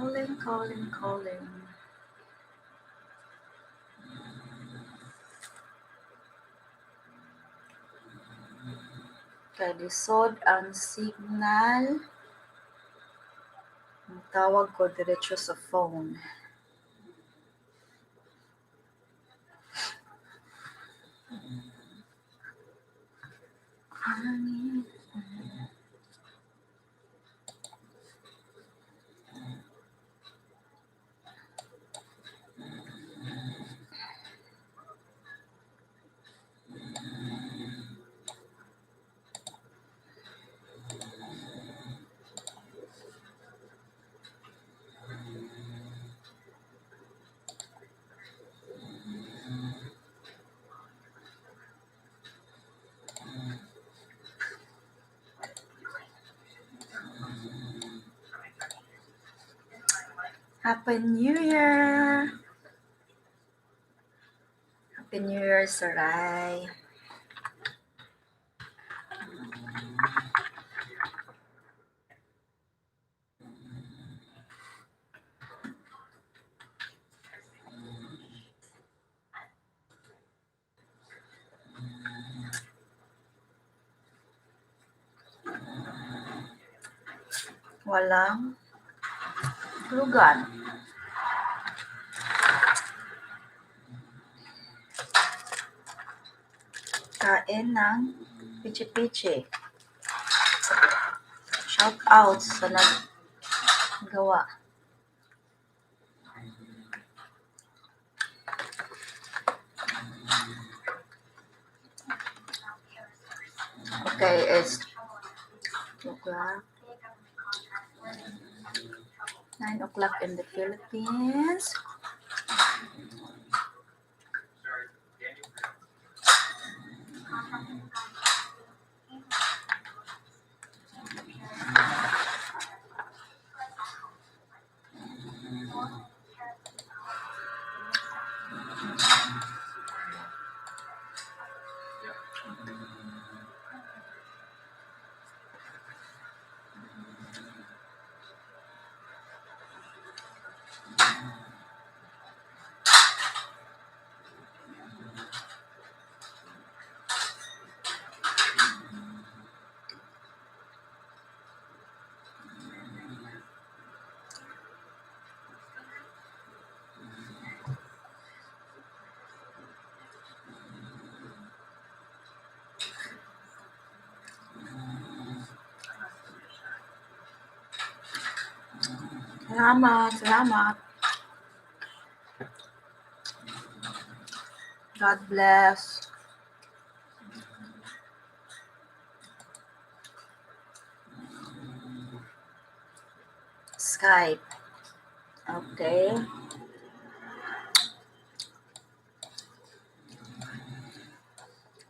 Calling, calling, calling. Kay lisod ang signal. Tawag ko diretso sa phone. Hangin. Happy New Year! Happy New Year, Saray. Walang tulugan. Kain ng pichi-pichi. Shout out sa naggawa. Okay, it's 2 o'clock. 9 o'clock in the Philippines. Salamat, salamat. God bless. Skype. Okay.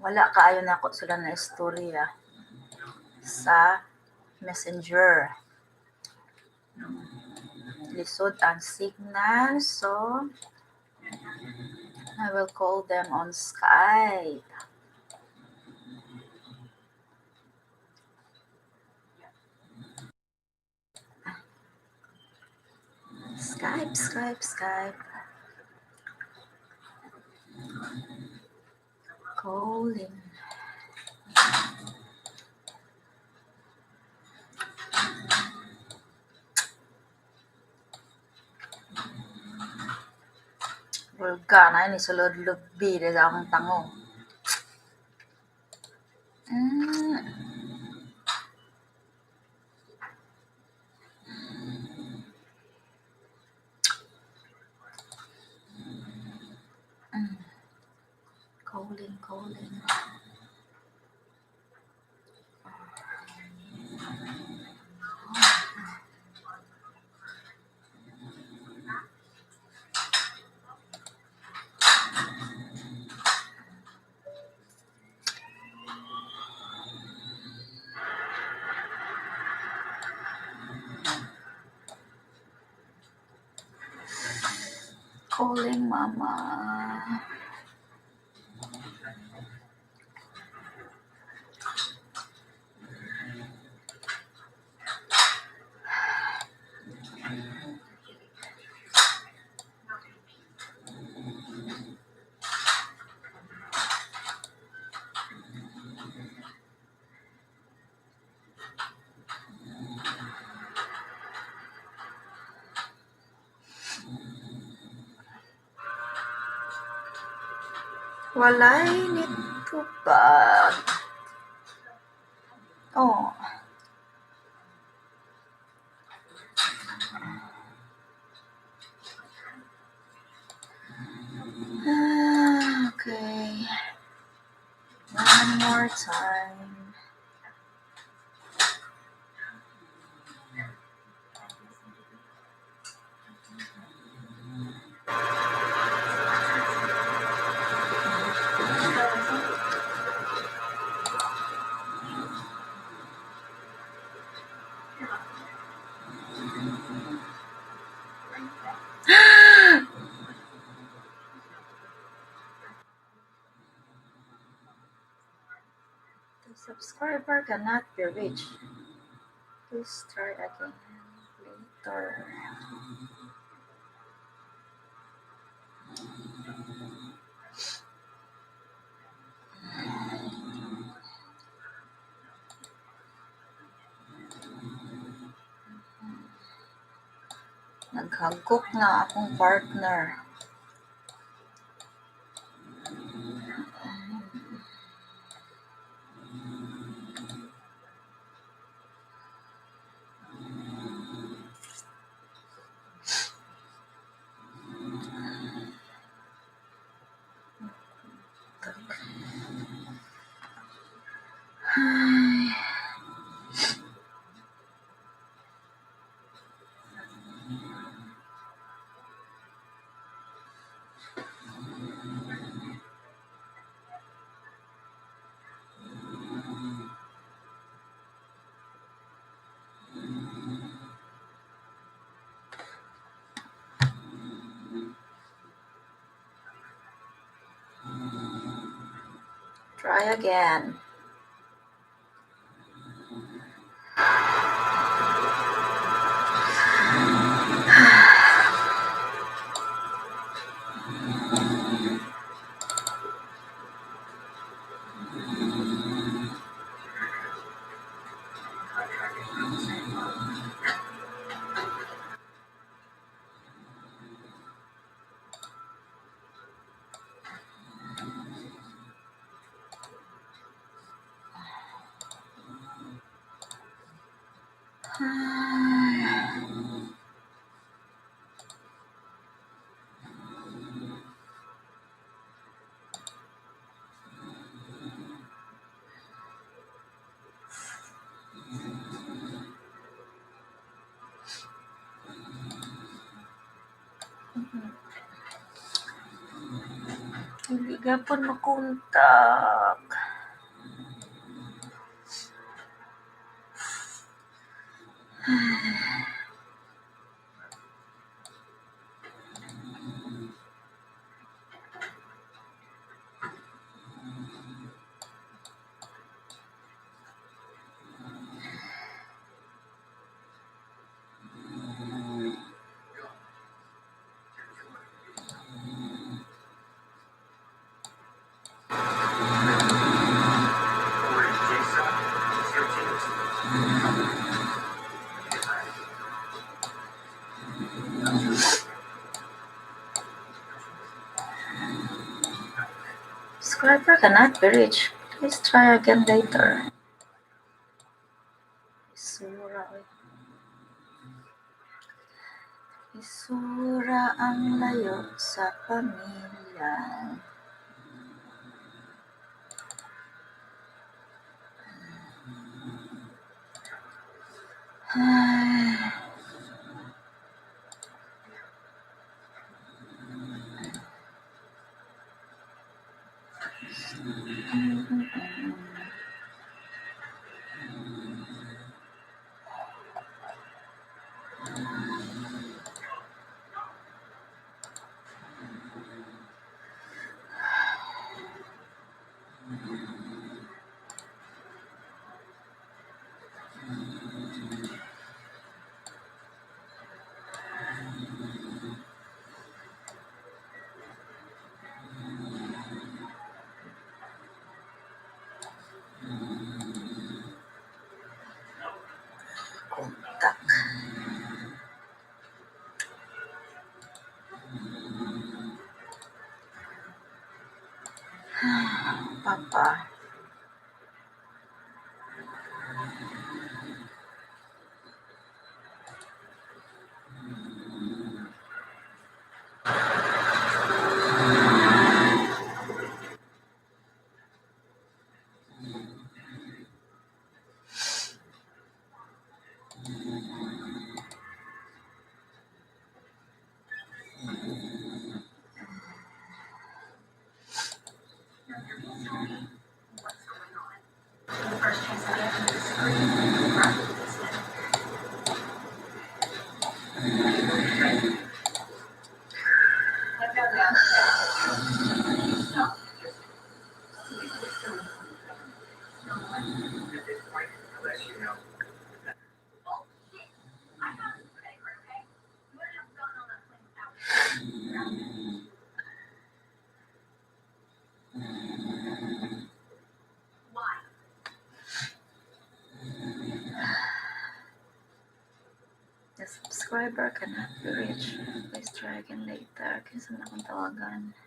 Wala kaayo nako sila na istorya sa Messenger. Lisod ang signal, so I will call them on Skype. Skype, Skype, Skype. Calling. Bulga na ni sulod lubi sa akong tango. Calling, calling. Calling mama. Walay nitubag. Oh. Ah, okay. One more time. The subscriber cannot be reached. Please try again later. Naghagok na akong partner. Ay. Try again. Ay. Hindi gapon makontak. Subscriber cannot be reached. Please try again later. Isura, oy. Isura ang layo sa pamilya. Ay. Papa. The subscriber cannot be reached. Please try again later. Kinsa man akong tawagan?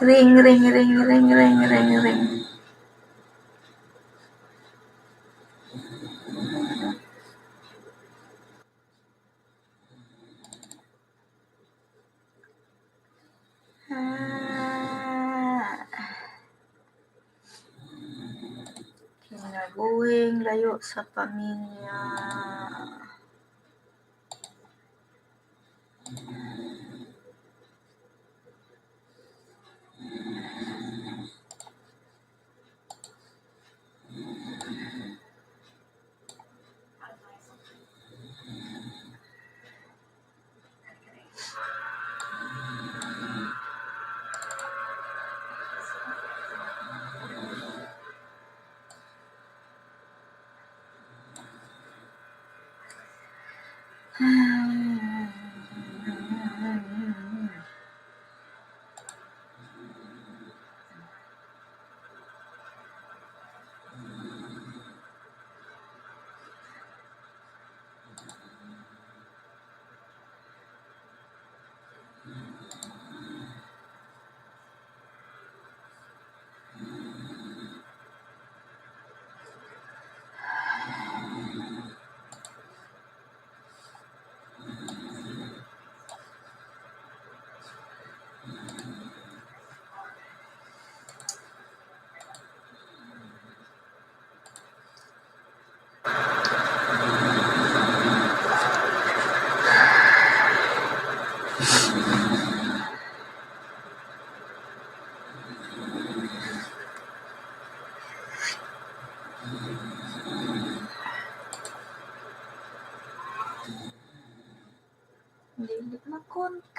Ring, ring, ring, ring, ring, ring, ring. Ah. Kinabuhing layo sa pamilya. Dili makontak.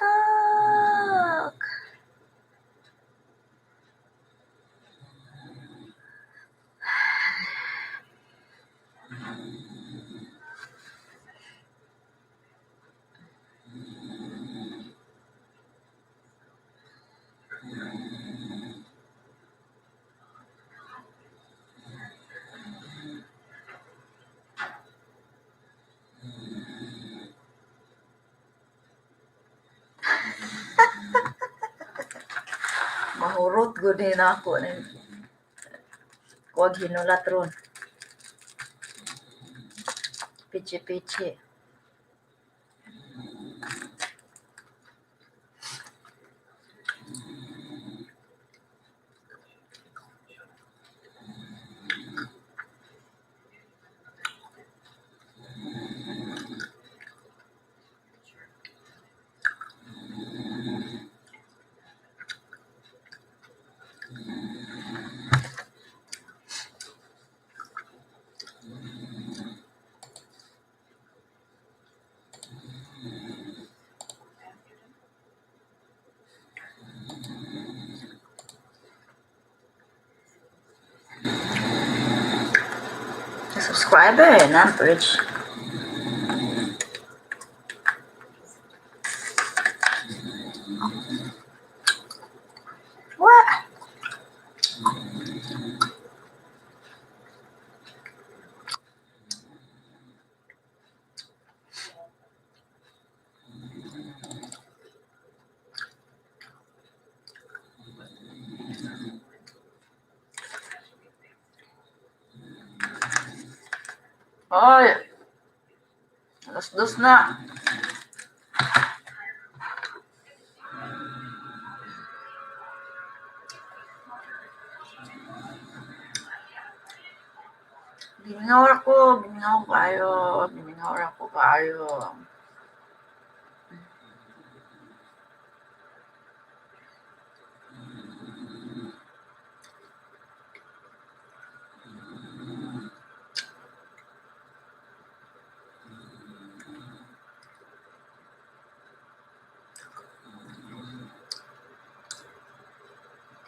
Mahurot gud ni nako ni. Kuwag hinulat ron. Pichi-pichi. The subscriber not reach. Hoy! 2:00 na. Gimingaw ra ko, gimingaw kaayo, gimingaw ra ko kaayo.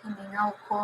Gimingaw ko.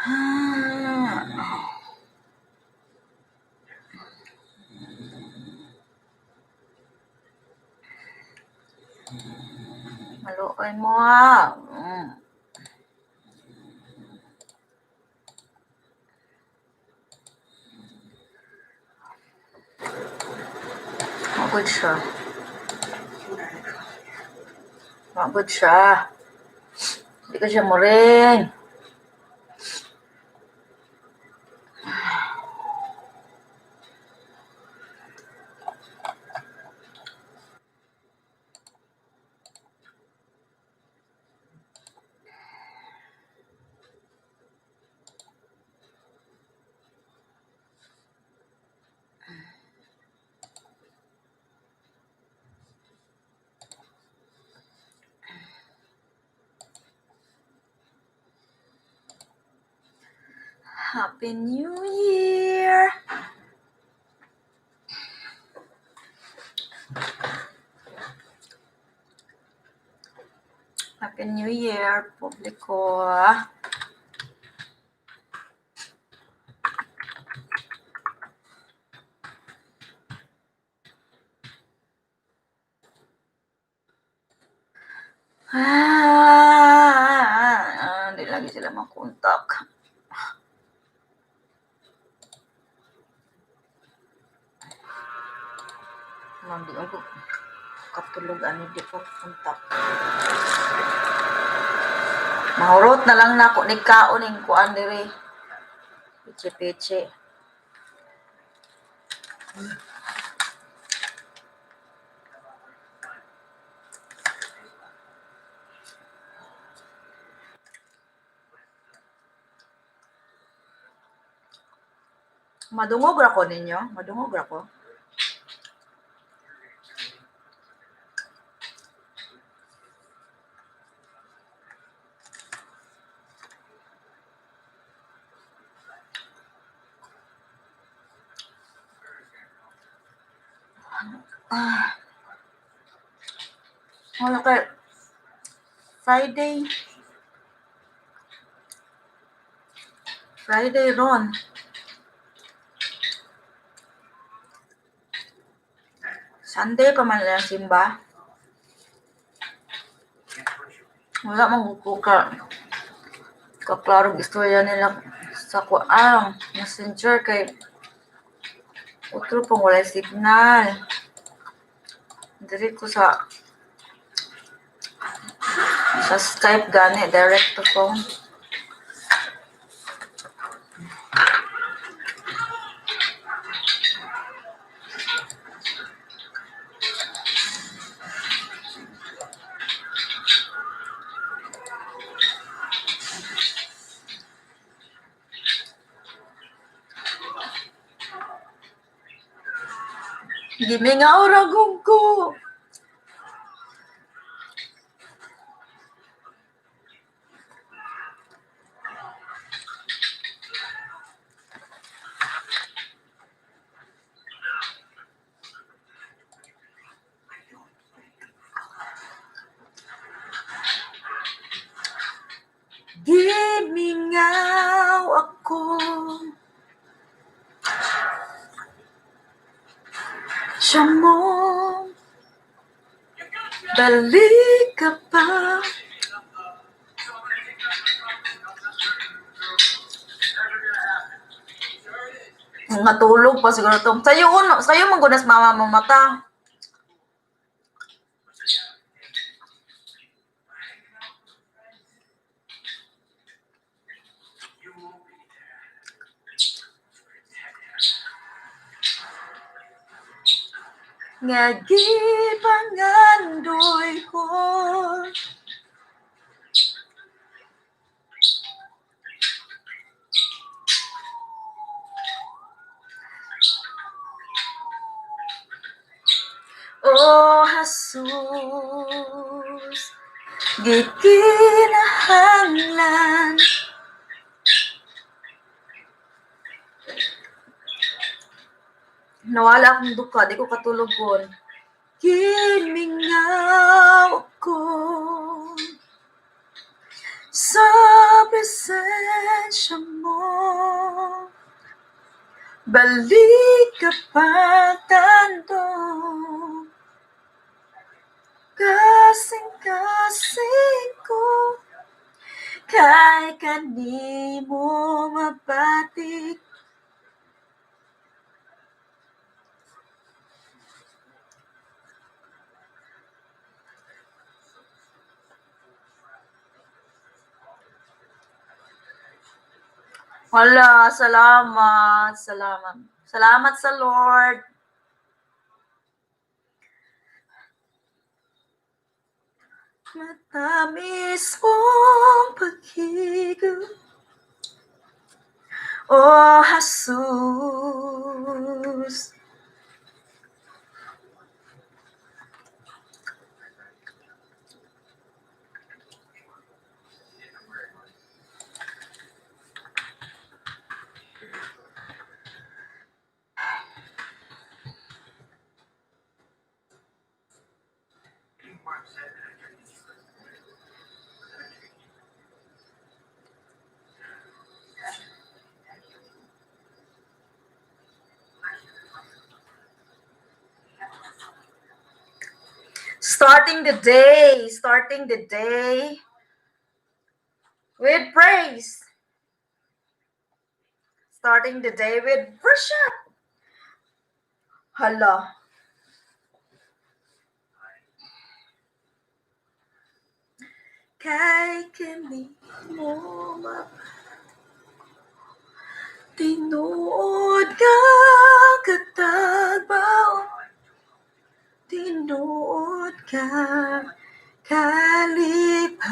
Ah. Maluoy mo ah. Magod siya. Magod siya. Hindi ko siya mo-ring. Happy New Year! Happy New Year, publiko. Ah, di lagi sila makontak. Ma'am, di ako katulog ani, di ko kontak. Mahurot na lang nako ni kaon ning kuan diri. Pichi-pichi. Madungog ra ko ninyo? Madungog ra ko? Ah. Wala kay Friday. Friday ron. Sunday pa man lang simba. Wala man ko ka kaklarong istorya nila sa kuang Messenger kay utro pong walay signal. Diri ko sa Skype gani, direct to phone. Gimingaw ra gud ko. Gimingaw ako. Siya mo. Balik ka pa. Natulog pa siguro to. Sayo uno, sayo man gunas mama mo mata. Nga gipangandoy ko. O Jesus, gikinahanglan. Nawala akong duka, di ko katulugon. Gimingaw ko sa presensya mo. Balik ka pa tanto. Kasing-kasing ko kay kanimo mabatik. Wala, salamat, salamat. Salamat sa Lord. Matamis mong paghigop, O Jesus. Starting the day with praise. Starting the day with worship. Hala. Kay kini mo tinuod nga katagbaw, tinuod ka kalipay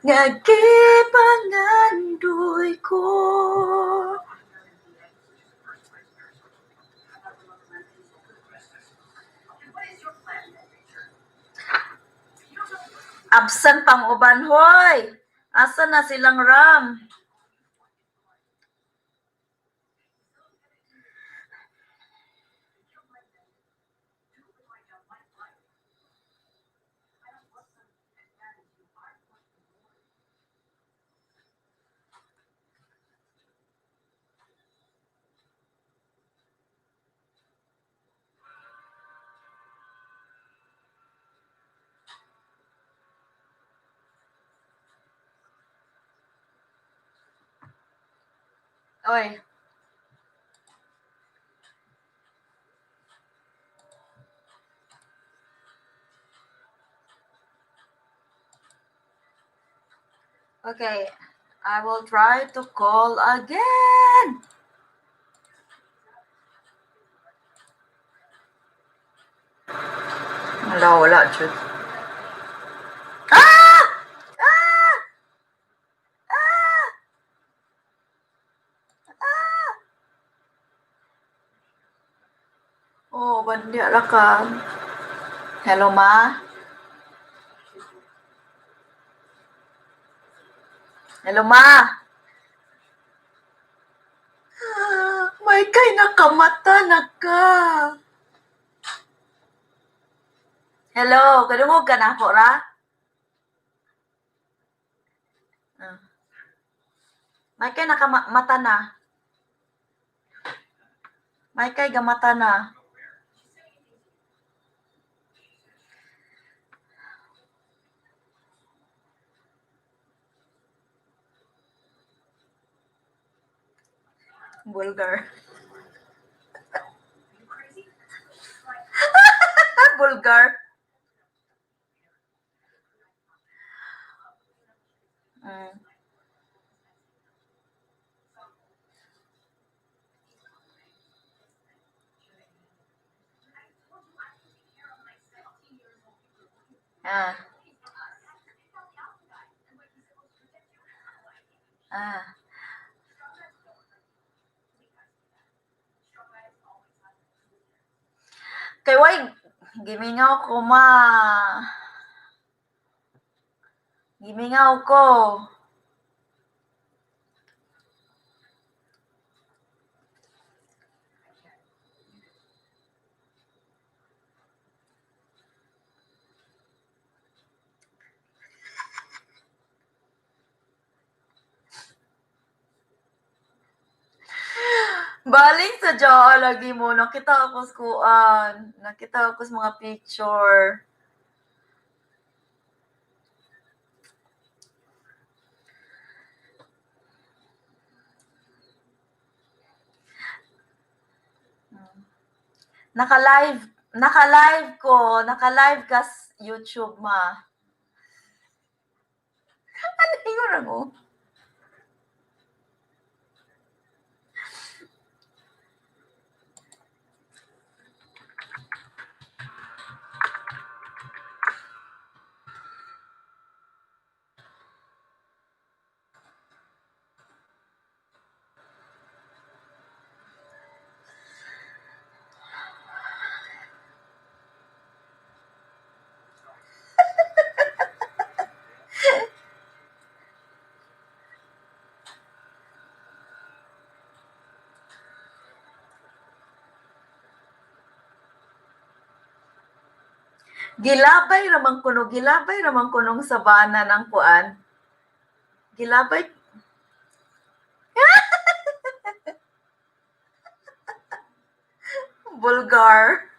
nga gipangandoy ko. Absent pang uban, hoy. Asa na silang Ram? Oy. Okay, I will try to call again. Wala, wala, jud. Ah! Ah! Ah! Ah! Oh, banya ra ka. Hello, Ma? Hello, Ma? Ah, may kay nakamata na ka. Hello, kadungog ka na ako ra? Ah. May kay nakamata na. Maykay gamata na. Bulgar. Bulgar. Ah. Ah. Kay way gimingaw ko, ma. Gimingaw ko. Balik sa Jaa lagi mo. Nakita ako sa kuan. Nakita ako sa mga picture. Naka-live. Naka-live ko. Naka-live ka sa YouTube, ma. Ano yung mo? Gilabay raman kuno, gilabay raman kunong sabana ng kuan. Gilabay. Bulgar.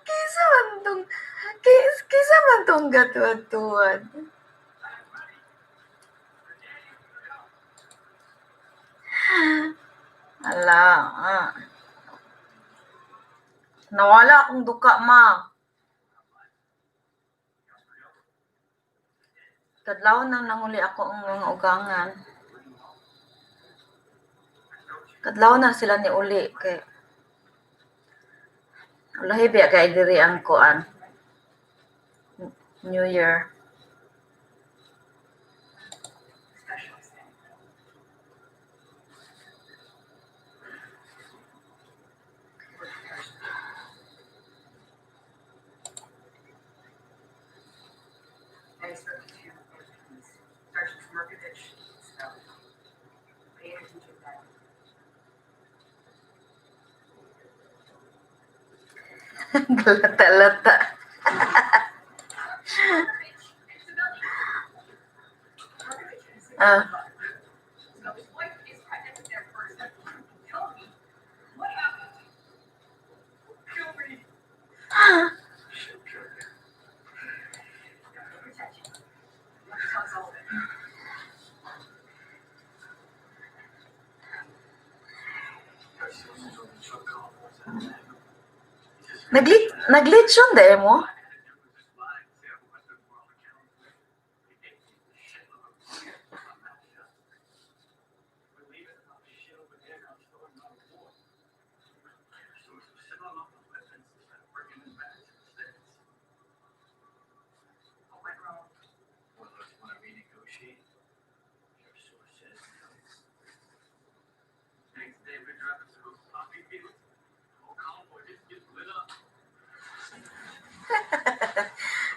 Kaysa man tong kaysa man tong gatuad-tuad. Ala, ah. Nawala akong duka, ma. Kadlawon nang nanguli ako ang mga ugangan. Kadlawon na sila ni uli kay ulahi biya kay diri ang kuan. New Year. Galata-lata. Ah. Naglitsyon dahil mo?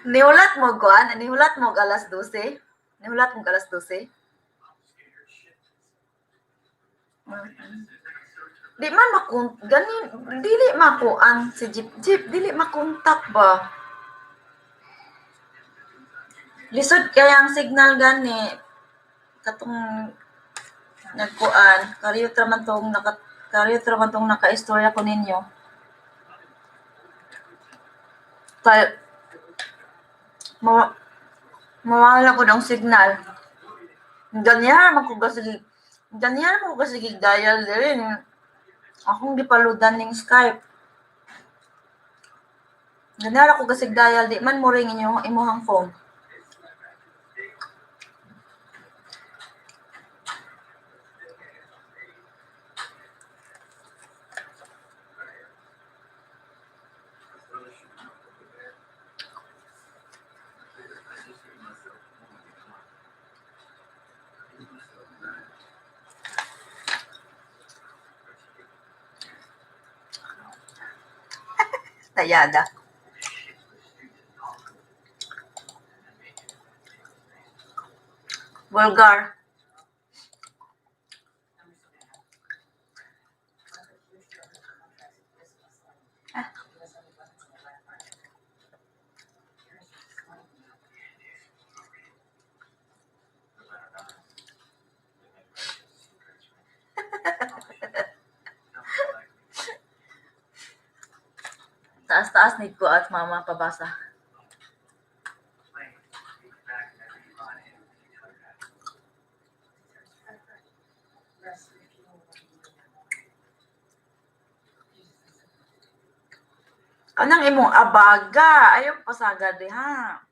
Nihulat mo kuan? Nihulat mo alas 12? Nihulat mo alas 12? Di man makun ganin dili makuan si Jeep Jeep dili makontak ba. Lisod kaya ang signal gani katong nagkuan kariyot ra man tong naka Kariyot ra man tong nakaistorya ko ninyo. Kay mawala ko ng signal. Ganyan man ko gasigi. Ganyan man ko gasigi dial din. Akong gipaludan ning Skype. Ganyan ako gasig dial, di man mo ring inyong imuhang phone. Tayada. Vulgar. Ah. Taas-taas ni ko at mama pabasa. Kanang imong abaga, ayaw pasaga diha.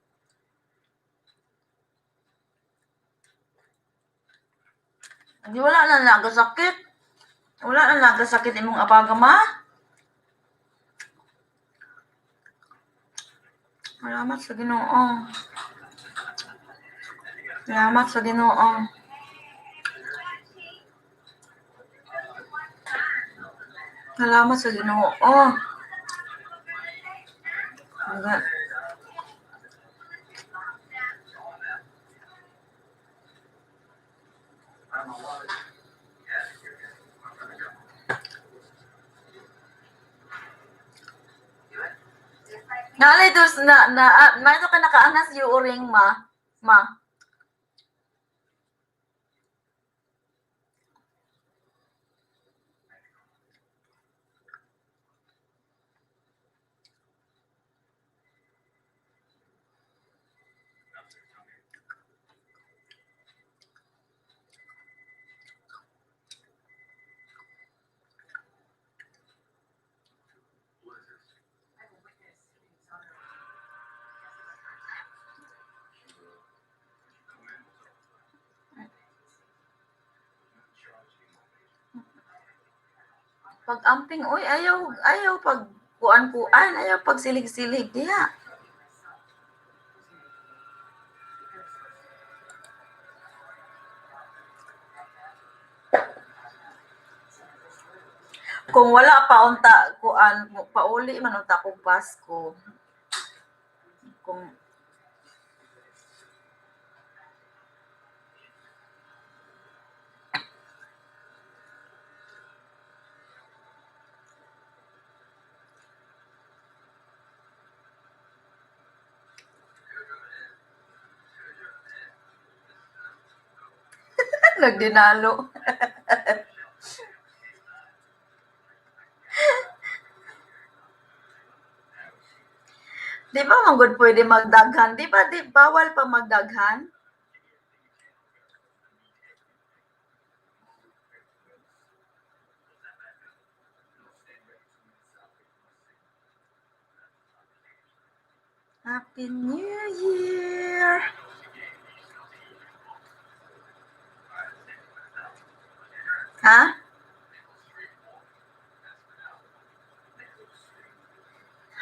Di wala na nagasakit. Wala na nagasakit imong abaga, ma. Salamat sa Ginoo. Salamat sa Ginoo. Salamat sa Ginoo. Naalay dos na na ah, may ka nakaanas yung uring ma. Ma. Pag amping oy, ayaw ayaw pag kuan-kuan, ayaw pag silig-silig diha. Kung wala pa unta kuan, pauli man unta kog Pasko. Kung nagdinalo. Di ba man gud pwede magdaghan? Di ba di bawal pa magdaghan? Happy New Year! Ha?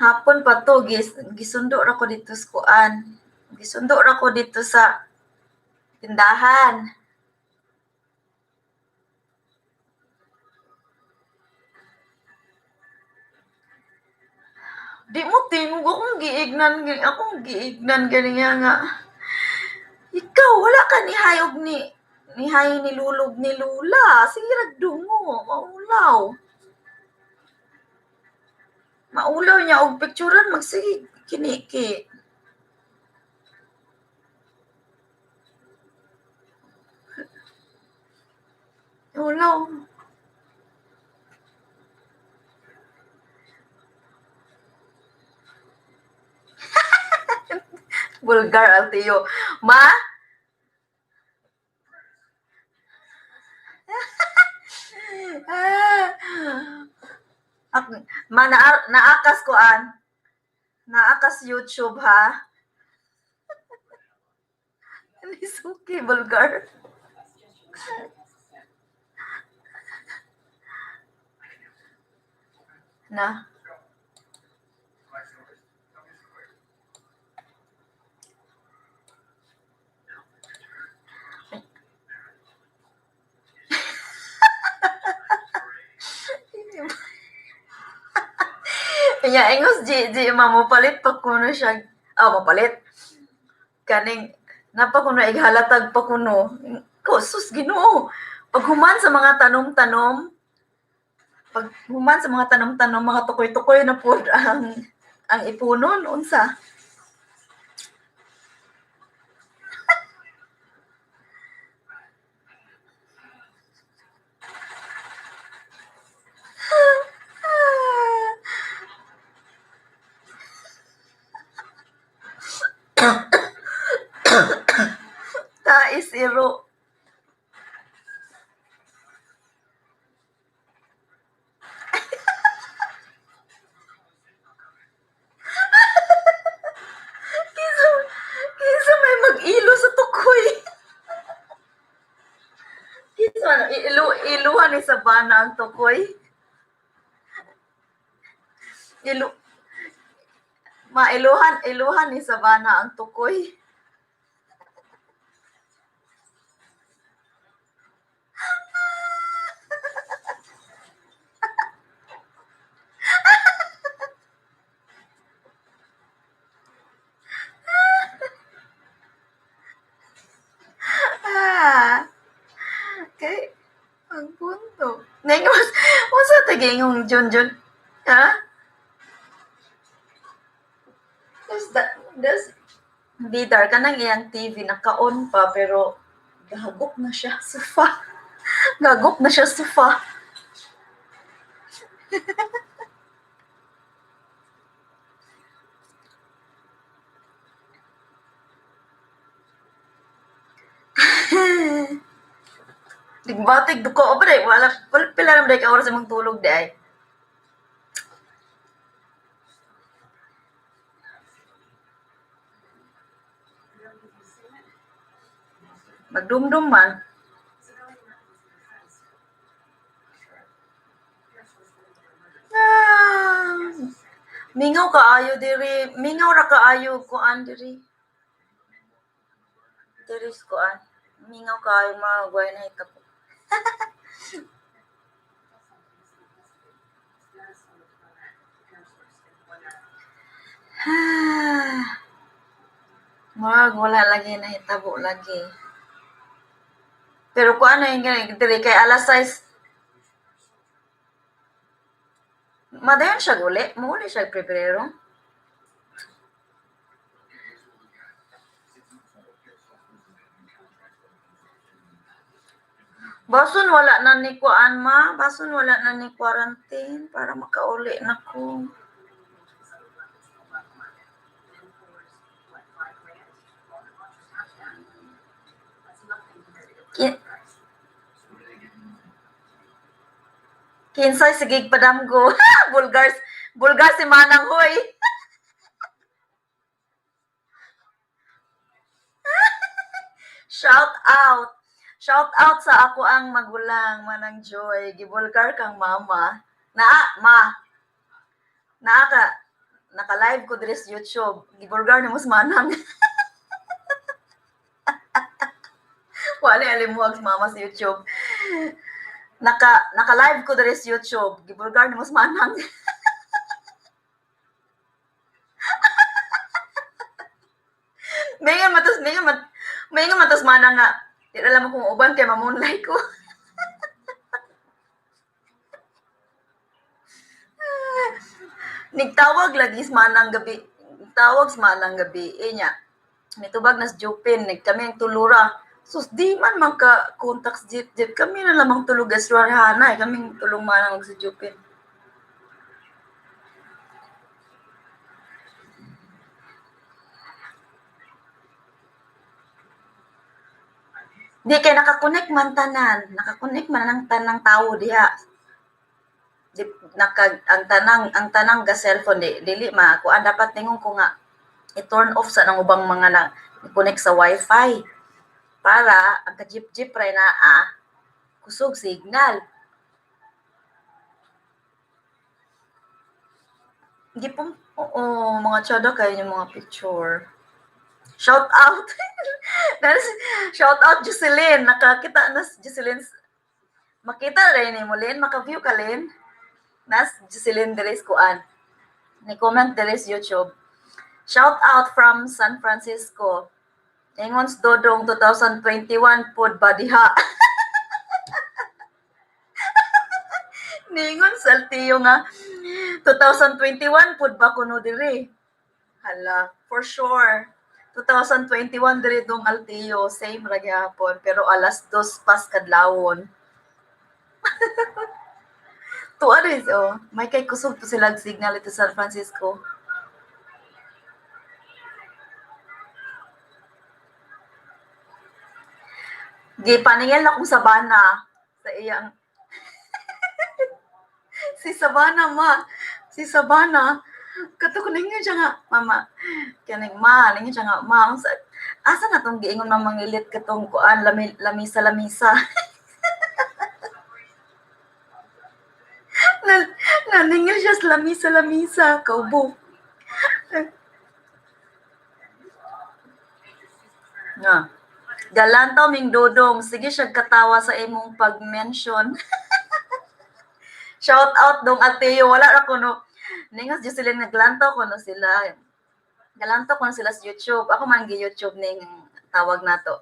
Hapon pa to, gisundo ra ko dito sa kuan. Gisundo ra ko dito sa tindahan. Di mo tingog, akong giignan ganiya nga. Ikaw wala ka ni hayog ni hay ni lulog ni lula. Sige rag dungo, maulaw. Maulaw niya og picturean magsige kiniki. Ulaw. Bulgar Altio. Ma? Ah. Ma, naakas koan. Naakas YouTube ha. Nisuki bulgar. Na. Nya ingos G G ma mo palit pa kuno siya. Ah, mopalit. Kaning napa kuno ighalatag pa kuno. Ko sus Ginoo. Paghuman sa mga tanom-tanom, pag human sa mga tanom-tanom, mga tukoy-tukoy na pud ang ipunon unsa. Tais iro. Kinsa kinsa may mag-ilo sa tukoy. Kinsa man ilo iluhan ni sa bana ang tukoy. Ilo mailuhan iluhan ni sa bana ang tukoy. Ah. Kay ang punto. Nengos, unsa ta gingong Jun Jun? Ha? Das, das, bidar kanang iyang TV naka-on pa pero gahagop na siya sofa. Gagop na siya sofa. Digbatig duko o ba wala wala pila na ba ka oras imong tulog di ay. Magdumdum man. Ah, mingaw kaayo diri, mingaw ra kaayo kuan diri. Diri sa kuan. Mingaw kaayo mga guway na hitabo. Ah. Murag wala lagi nahitabo lagi. Pero kuan na yung gani diri kay alas 6. Madayon siya guli, muuli siya Pebrero. Bason wala na ni kuan ma, bason wala na ni quarantine para makauli na ko. Kinsay sige padamgo. Bulgar bulgar si Manang hoy. Shout out. Shout out sa ako ang magulang, Manang Joy. Gibulgar kang mama. Naa, ma. Naa ka. Naka-live ko diri sa YouTube. Gibulgar ni mo si Manang. Wala alimuag si mama sa YouTube. Naka-live ko diri sa YouTube. Gibulgar ni mo si Manang. May matas Manang nga. Di alam mo kung uban kay mamoonlight ko. Nigtawag lagi sa Manang gabi. Nigtawag sa Manang gabi. Eh niya. Nitubag na sa Jupin. Nagkami ang tulura. Sus, di man magka-contact sa Jeep Jeep. Kami na lamang tulog sa Rarhana. Eh. Kaming tulong Manang sa Jupin. Di kay naka-connect man tanan, naka-connect man ang tanang tawo diha. Di, naka, ang tanang ga cellphone di dili ma kuan, dapat ningon ko nga i-turn off sa nang ubang mga na connect sa wifi para ang ka-jeep-jeep ra naa kusog signal. Gipum oo, mga tsada kayo yung mga picture. Shout out. That's shout out Jocelyn. Nakakita na si Jocelyn. Makita rin ni mo Lin, maka-view ka, Lin. Nas Jocelyn Deres kuan. Ni comment deres YouTube. Shout out from San Francisco. Ingon si Dodong, 2021 pod ba diha? Ningon sa Altio nga 2021 pod ba kuno diri? Hala, for sure. 2021 diri dong Altio, same ra gyapon pero alas 2 pas kadlawon. Tuwa rin, oh. May kay kusog po sila signal ito San Francisco. Gipaningil na kong sabana sa iyang si Sabana, ma. Si Sabana. Kato ko ningon siya nga, mama. Kaning ma, ningon siya nga, ma. Unsa, asa na tong giingon na mangilit katong kuan lami, lamisa lamisa. Na, naningil siya sa lamisa lamisa. Kaubo. Nga. Galantaw ming Dodong. Sige siya katawa sa imong pag-mention. Shout out dong Ateo. Wala ra kuno. Ningon si Jocelyn, naglantaw kuno sila. Galantaw kuno sila sa YouTube. Ako man gi YouTube ning tawag nato.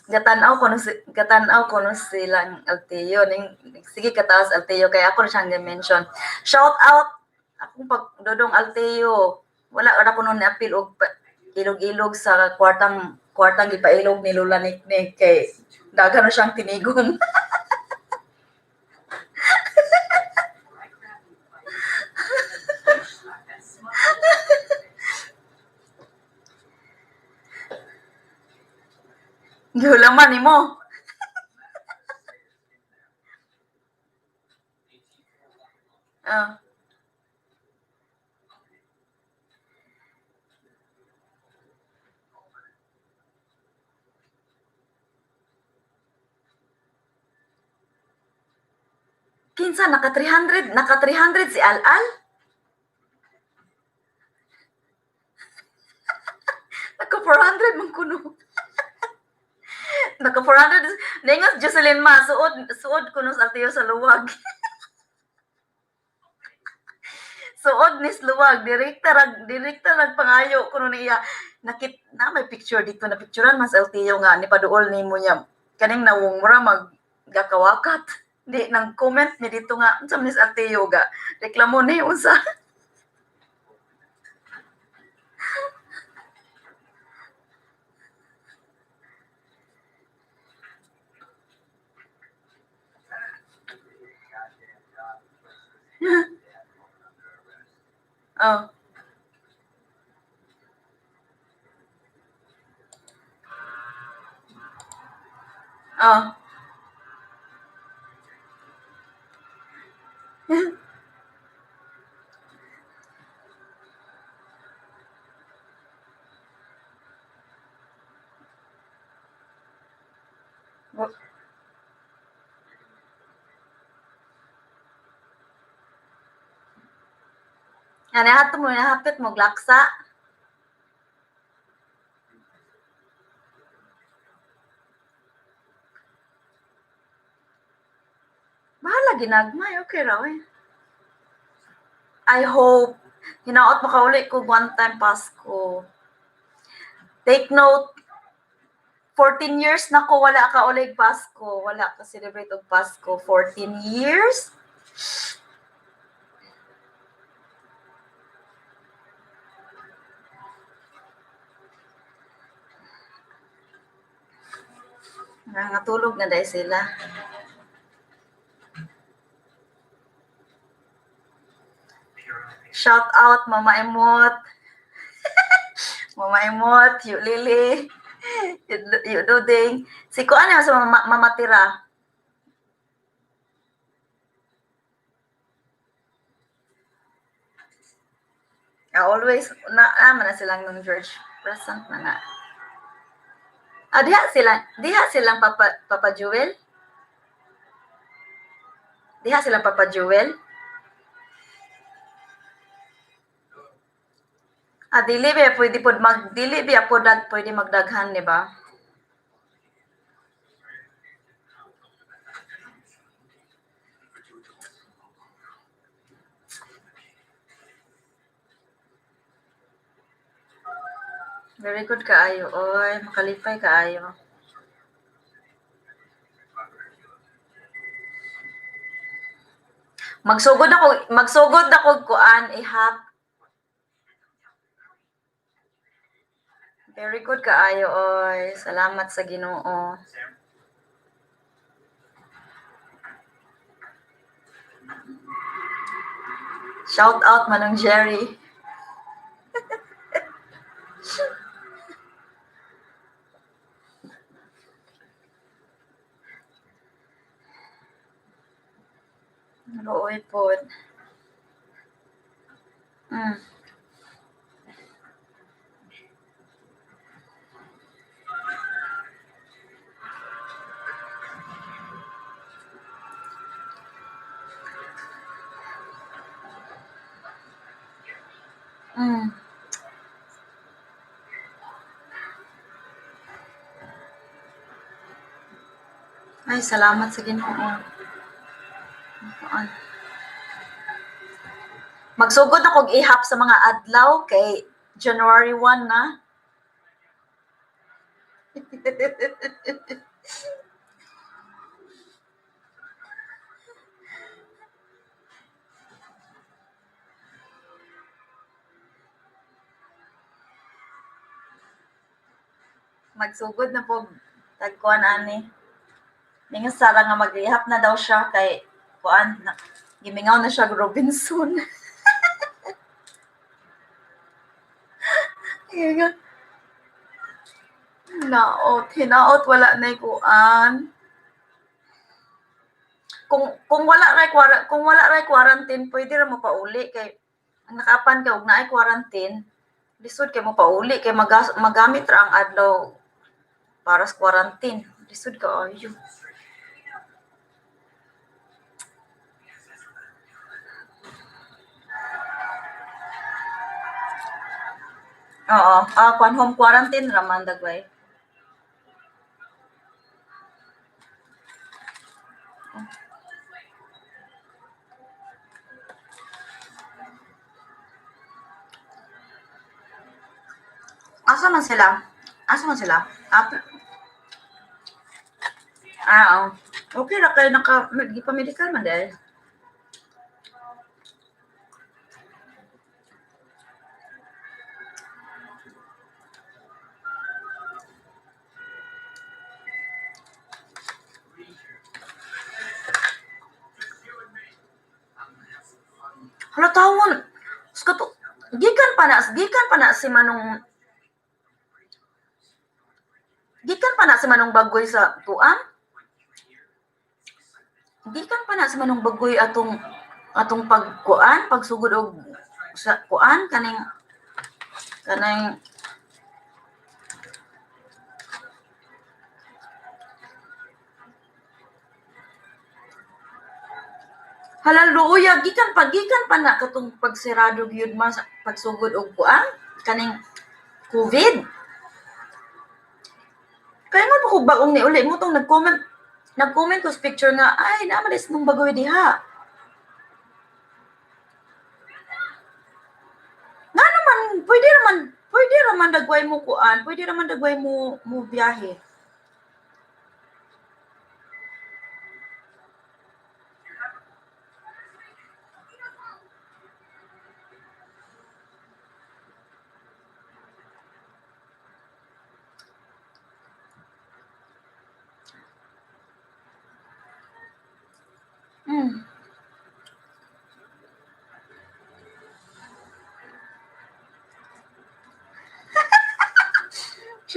Gatanaw ko no silang Alteo ning sige kataas Alteo kay ako na siyang gi-mention. Shout out akong pag Dodong Alteo. Wala ra ko nun apil og ilog-ilog sa kwartang kwartang gipailog ni Lola Niknik kay daghan na siyang tinigom. Gihulaman nimo. Ah. Kinsa naka 300, naka 300 si Al-Al? Naka 400 man kuno. Naka 400 ningon si Jocelyn, ma, suod suod kuno sa Alteo sa luwag. Suod ni sa luwag, direkta rag pangayo kuno niya. Nakit na may picture dito na picturean mas Alteo nga ni paduol nimo niya. Kaning nawong mura mag gakawakat. Di nang comment ni dito nga unsa man ni sa Alteo ga. Reklamo ni unsa. Oh. Oh. Nga hato mo hapit mo glaksa. Bahala ginagmay, okay ra oy. I hope hinaot makauli ko one time Pasko. Take note, 14 years na ko wala ka ulig Pasko. Wala ka celebrate og Pasko. 14 years? Nangatulog na dahil sila. Shout out Mama Emot. Mama Emot, Yu Lily. Duding. Si kuan sa mamatira. Ah, always na naman na silang nung George present na na. Ah, diha silang Papa Jewel. Diha silang Papa Jewel. Ah, dili ba pwede pod mag dili ba pod pwede magdaghan, di ba? Very good kaayo, oy, makalipay kaayo. Magsugod ako kuan ihap. Very good kaayo, oy. Salamat sa Ginoo. Shout out Manong Jerry. Luoy pod. Ay, salamat sa Ginoo. Kuan. Magsugod ako og ihap sa mga adlaw kay January 1 na. Magsugod na po tagkuan ani. Ningon Sara nga mag-ihap na daw siya kay kuan na, gimingaw na siya og Robinson. Ingon, hinaot, hinaot wala na kuan. Kung wala ray quarantine, pwede ra mo pauli kay ang nakapan kay og naay quarantine, lisod kay mo pauli kay magamit ra ang adlaw para sa quarantine. Lisod kaayo. Oo, ah, kuan home quarantine ra man dagway. Asa man sila? Asa man sila? Ah, ah, oh. Okay ra kay naka gipa-medical man dahil. Hala tawon. Kato, gikan pa na si Manong Bagoy sa tuan. Gikan pa na si Manong Bagoy atong pagkuan, pagsugod og sa kuan kaning halal luoya, gikan pa na katong pagsirado gyud mas pagsugod og kuan kaning COVID. Kaya nga pa ko bagong niuli mo tong nag-comment ko sa picture nga ay naa man is nung Bagoy diha. Nga naman pwede raman dagway mo kuan, pwede raman dagway mo mo biyahe.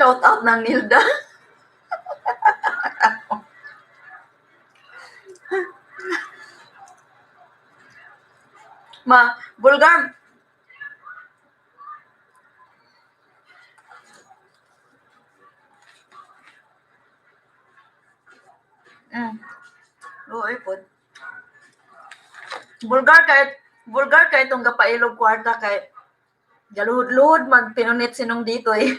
Shout out ng Nilda. Ma, bulgar. Oo, pod. Bulgar kay itong gapailog kwarta kay galuhod-luhod magpinunit sinong dito eh.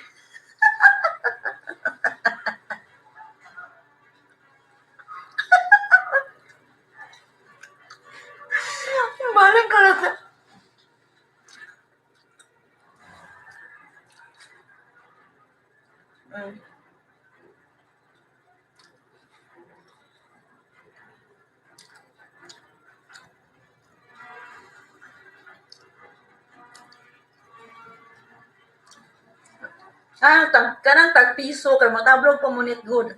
Baling ka na sa. Ah, tag, kanang tag piso kay matablog pa munit good.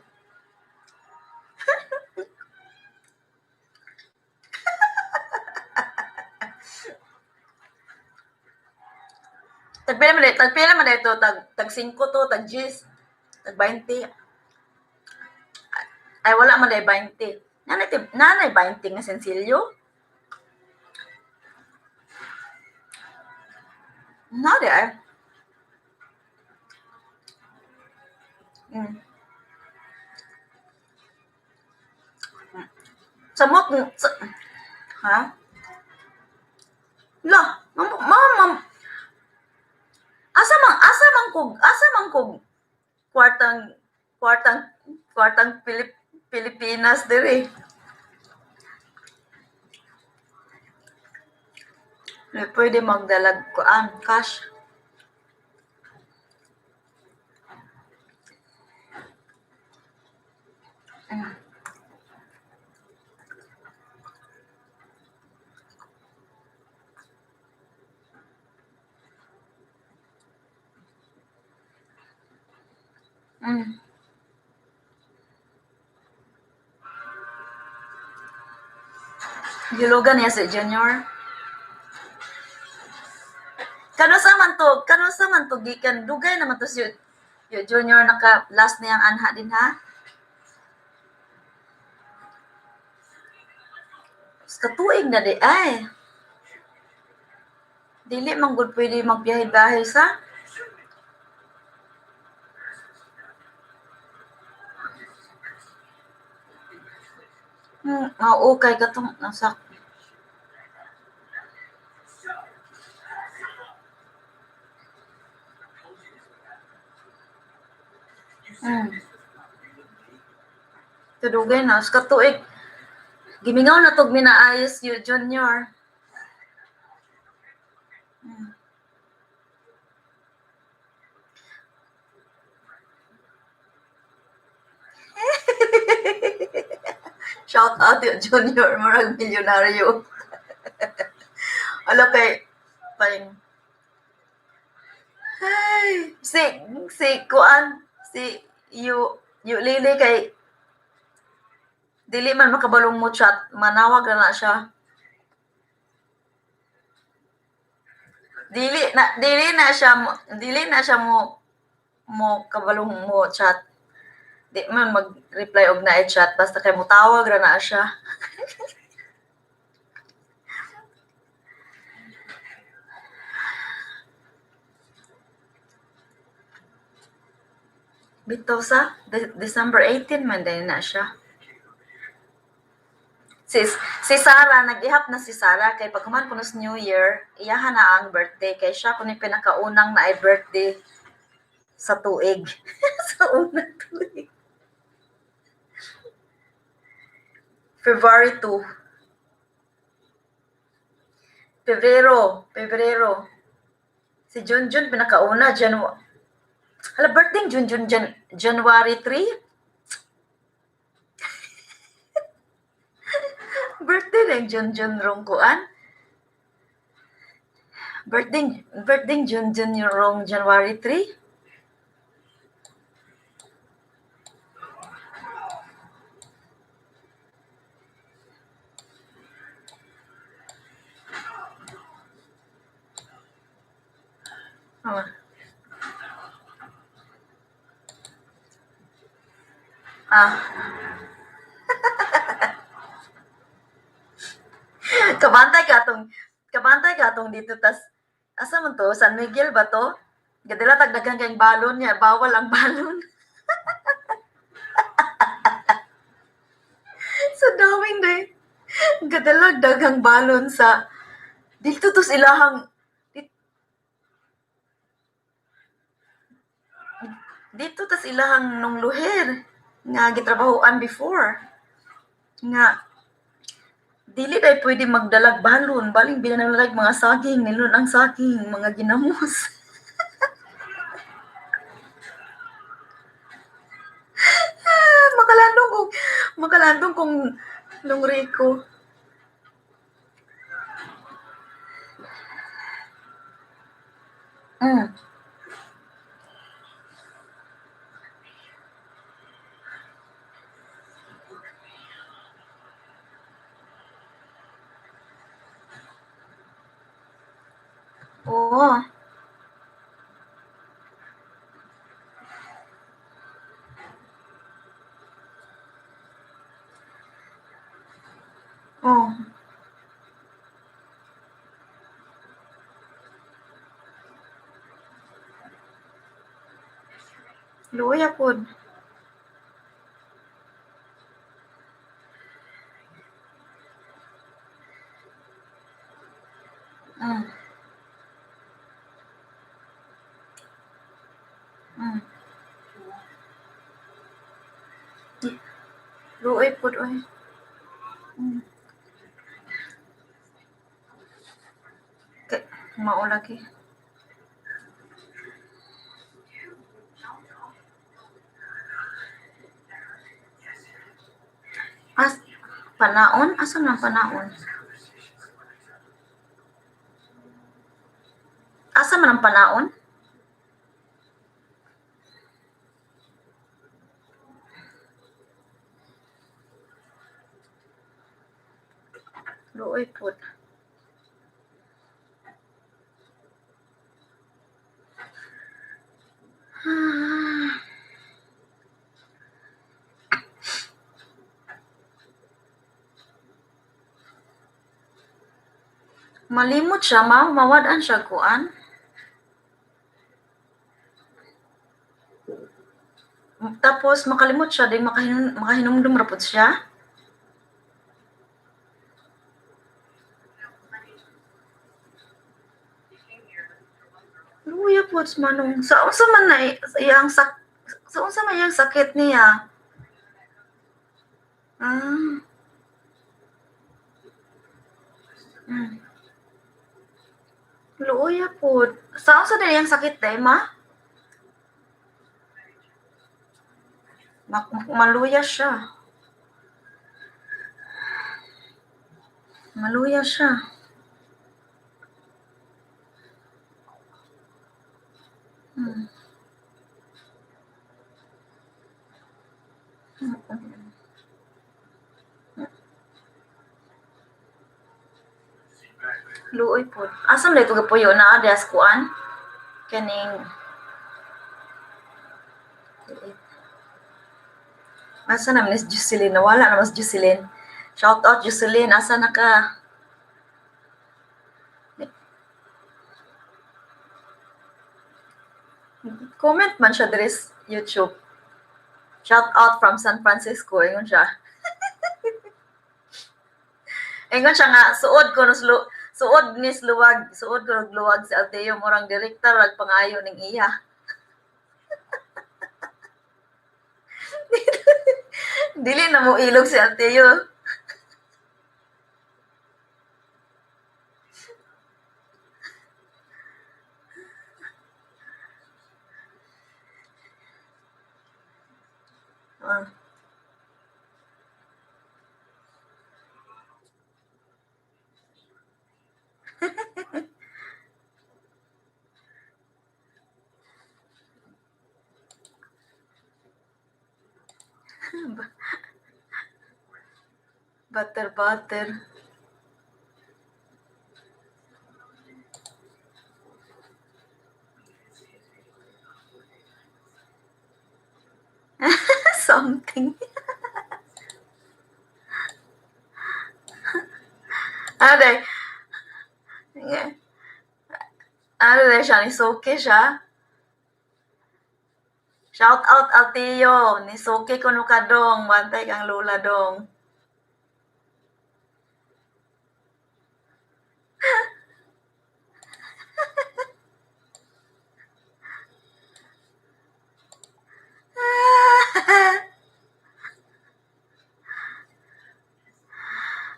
Tagpila man ito, tag 5 to, tag 10, tag 20. Ay, wala man ay 20. Nanay 20 nga sensilyo? Na di ay. Samot sa, ha? La, mam, mam, asa man kog kwartang Pilipinas diri. Di pwede magdalag kuan cash. Gilugan niya si Junior. Kano sa man to gikan dugay naman to si Junior naka last niyang anha din ha. Katuig na di ay. Dili man gud pwede magbiyahe-biyahe sa. Oo kay katong nasa. Tudugay na sa katuig. Gimingaw na tog minaayos yu Junior. Shout out yu Junior, murag milyonaryo. Ala kay pang. Ay, si kuan si yu Lily kay dili man makabalong mo chat, manawag na siya. Dili na siya mo kabalong mo chat. Di man mag-reply og naay chat basta kay motawag ra na siya. Bitaw sa December 18 man din na siya. Si Sarah, nag-ihap na si Sarah kay paghuman kuno sa New Year, iyahan na ang birthday kay siya kuno pinakaunang naay birthday sa tuig. Sa unang tuig. February 2. Pebrero, Pebrero. Si Junjun pinakauna, January. Hala, birthday Junjun January 3? Birthday ng Junjun rong kuan? Birthday Junjun yung rong January 3? Oh. Ah. Kabantay ka atong dito tas asa man to? San Miguel ba to? Gadala tag daghan kayong balon niya, bawal ang balon. Sa dawing day. Gadala daghang balon sa dito to sa ilahang dito tas ilahang nung luher nga gitrabahoan before nga dili day pwede magdalag balon, baling binanalag mga saging, nilun ang saging, mga ginamos. Makalandong kung nung Rico. Oo. Oh. Luya pod. Luoy pod oy. Kay mao lagi. As panaon? Asa man panaon? Asa man ang panaon? Luoy pod. Malimot siya, ma'am. Mawad-an siya kuan. Tapos makalimot siya din makahinumdum ra pud siya. Luya pod manong sa unsa man na iyang sak sa unsa man iyang sakit niya? Ah. Luya pod. Sa unsa din iyang sakit day, ma? Maluya siya. Maluya siya. Luoy pod. Asa man ito gapuyo na adias kuan? Kaning Asa na Miss Jocelyn? Nawala na Miss Jocelyn. Shout out Jocelyn, asa na ka? Comment man siya diri sa YouTube. Shout out from San Francisco, ingon siya. Ingon siya nga suod ko no suod ni luwag, suod ko luwag si Alteo murang direkta rag pangayo ning iya. Dili na mo ilog si Alteo. Ah. Butter butter. Something. Ano day? Ano day siya? Nisuki siya? Shout out Altio. Nisuki kuno ka dong. Bantay kang lula dong.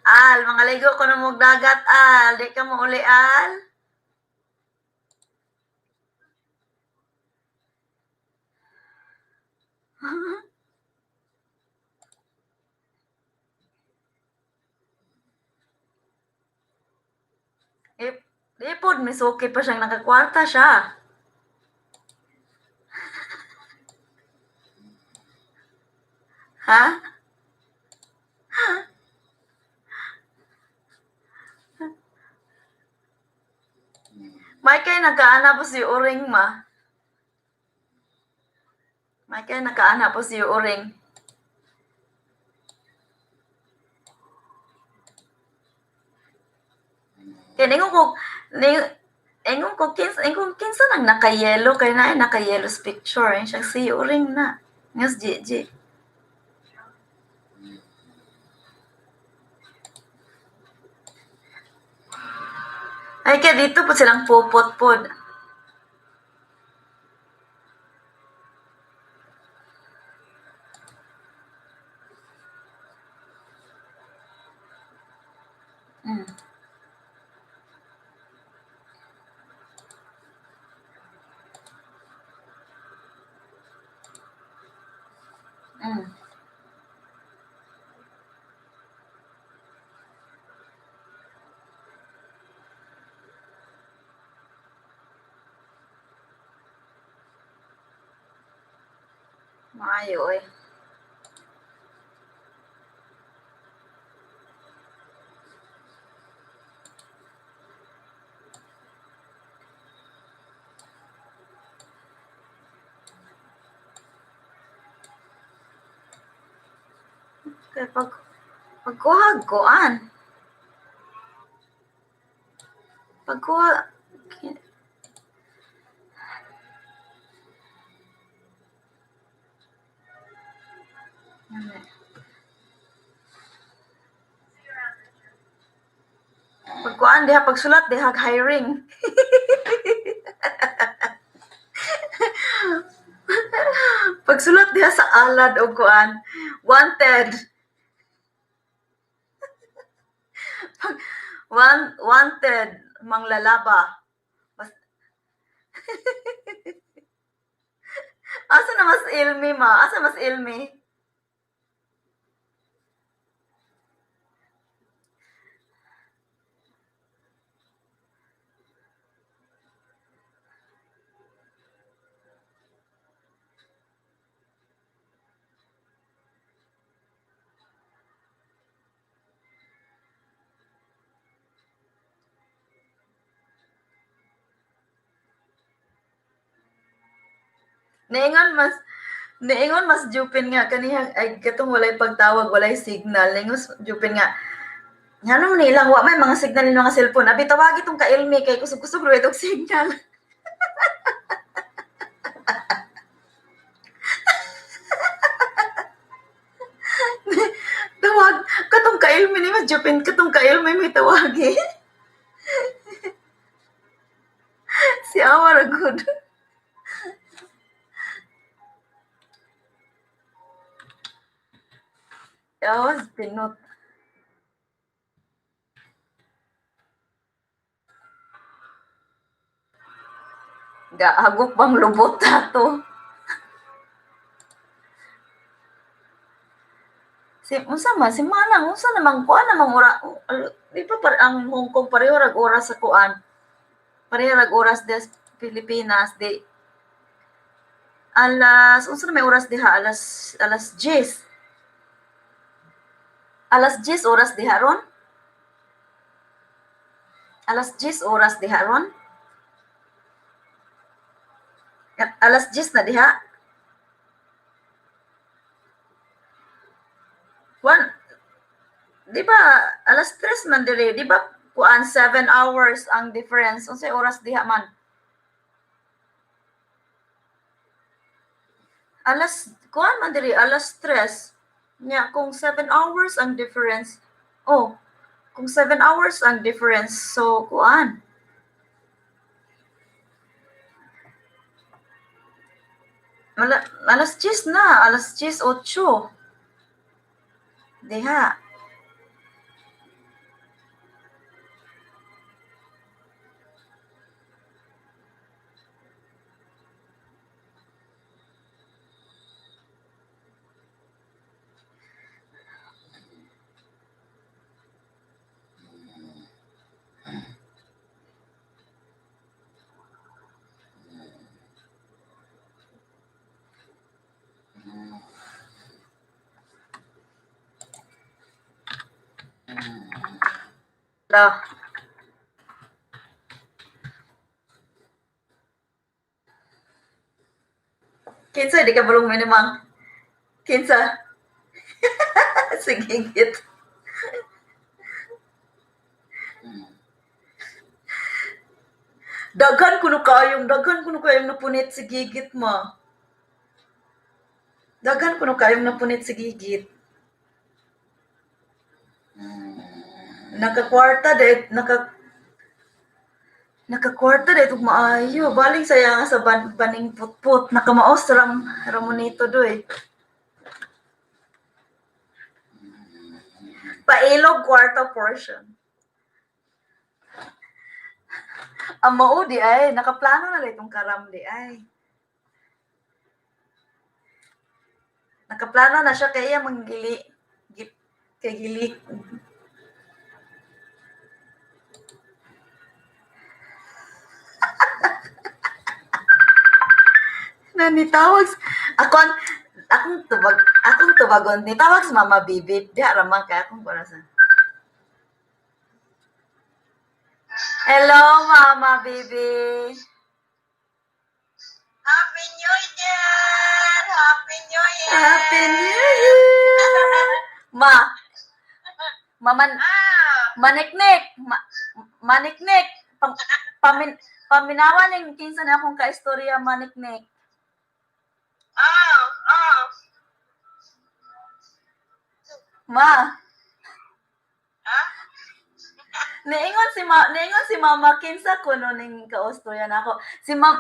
Al, mga ligo ko na mong dagat, Al. Di ka mo uli, Al. Eh, di pod, misuki pa siyang nakakwarta siya. Ha? May kay nakaana po si Uring ma. May kay nakaana po si Uring. Kay ningon ko ning ingon ko kinsa ingon kinsa nang nakayelo kay naay nakayelo sa picture eh siya si Uring na. Ngas GG. Ay kay dito po silang pupot pod. Maayo oy. Kay pag pagkuha kuan. Pagkuha pagkuan diha pagsulat diha hiring. Pagsulat diha sa alad og kuan wanted. Pag wanted manglalaba. Mas Asa na mas ilmi ma? Asa mas ilmi? Niingon mas niingon mas Jupin nga kaniya ay katong walay pagtawag, walay signal. Niingon Jupin nga ngano man ilang wa may mga signal ng mga cellphone. Abi tawagi tong kailmi kay kusog-kusog ra itong signal. Tawag katong kailmi ni Mas Jupin katong kailmi may tawagi. Si awa ra gud. Si awa pinot. Gaagok bang lubot ato. Si unsa man si Manang unsa namang kuan namang ora di ba par ang Hong Kong pareho rag oras sa kuan. Pareho rag oras des Pilipinas di alas unsa na may oras diha alas alas 10. Alas 10 oras diha ron? Alas 10 oras diha ron? Alas 10 na diha? Kuan, di ba alas 3 man dire, di ba Kuan, 7 hours ang difference. Unsay oras diha man? Alas kuan man diri, alas 3. Nya kung 7 hours ang difference. Oh, kung 7 hours ang difference, so kuan. Alas 10 na, alas 10:08. Diha. La. Kinsa di ka balong minimang? Kinsa? Sige, git. Daghan kuno kayong napunit sa gigit, ma. Daghan kuno kayong napunit sa gigit. Nakakwarta dahil ug maayo. Baling saya nga sa baning putput. Nakamaos ram Ramonito doy. Pailog kwarta portion. Ang mao di ay, nakaplano na itong karam di ay. Nakaplano na siya kaya manggili kay gili. Na nitawag ako ang akong tubagon nitawag sa Mama Bibi diha ra man kay akong kuan sa. Hello, Mama Bibi. Happy New Year! Happy New Year! Happy New Year! Ma, maman maniknik, maniknik. Paminawan ning kinsa na akong kaistorya, maniknik. Oh. Ma, Ha? niingon si Mama kinsa kuno ning kaistorya nako. Si Ma'am,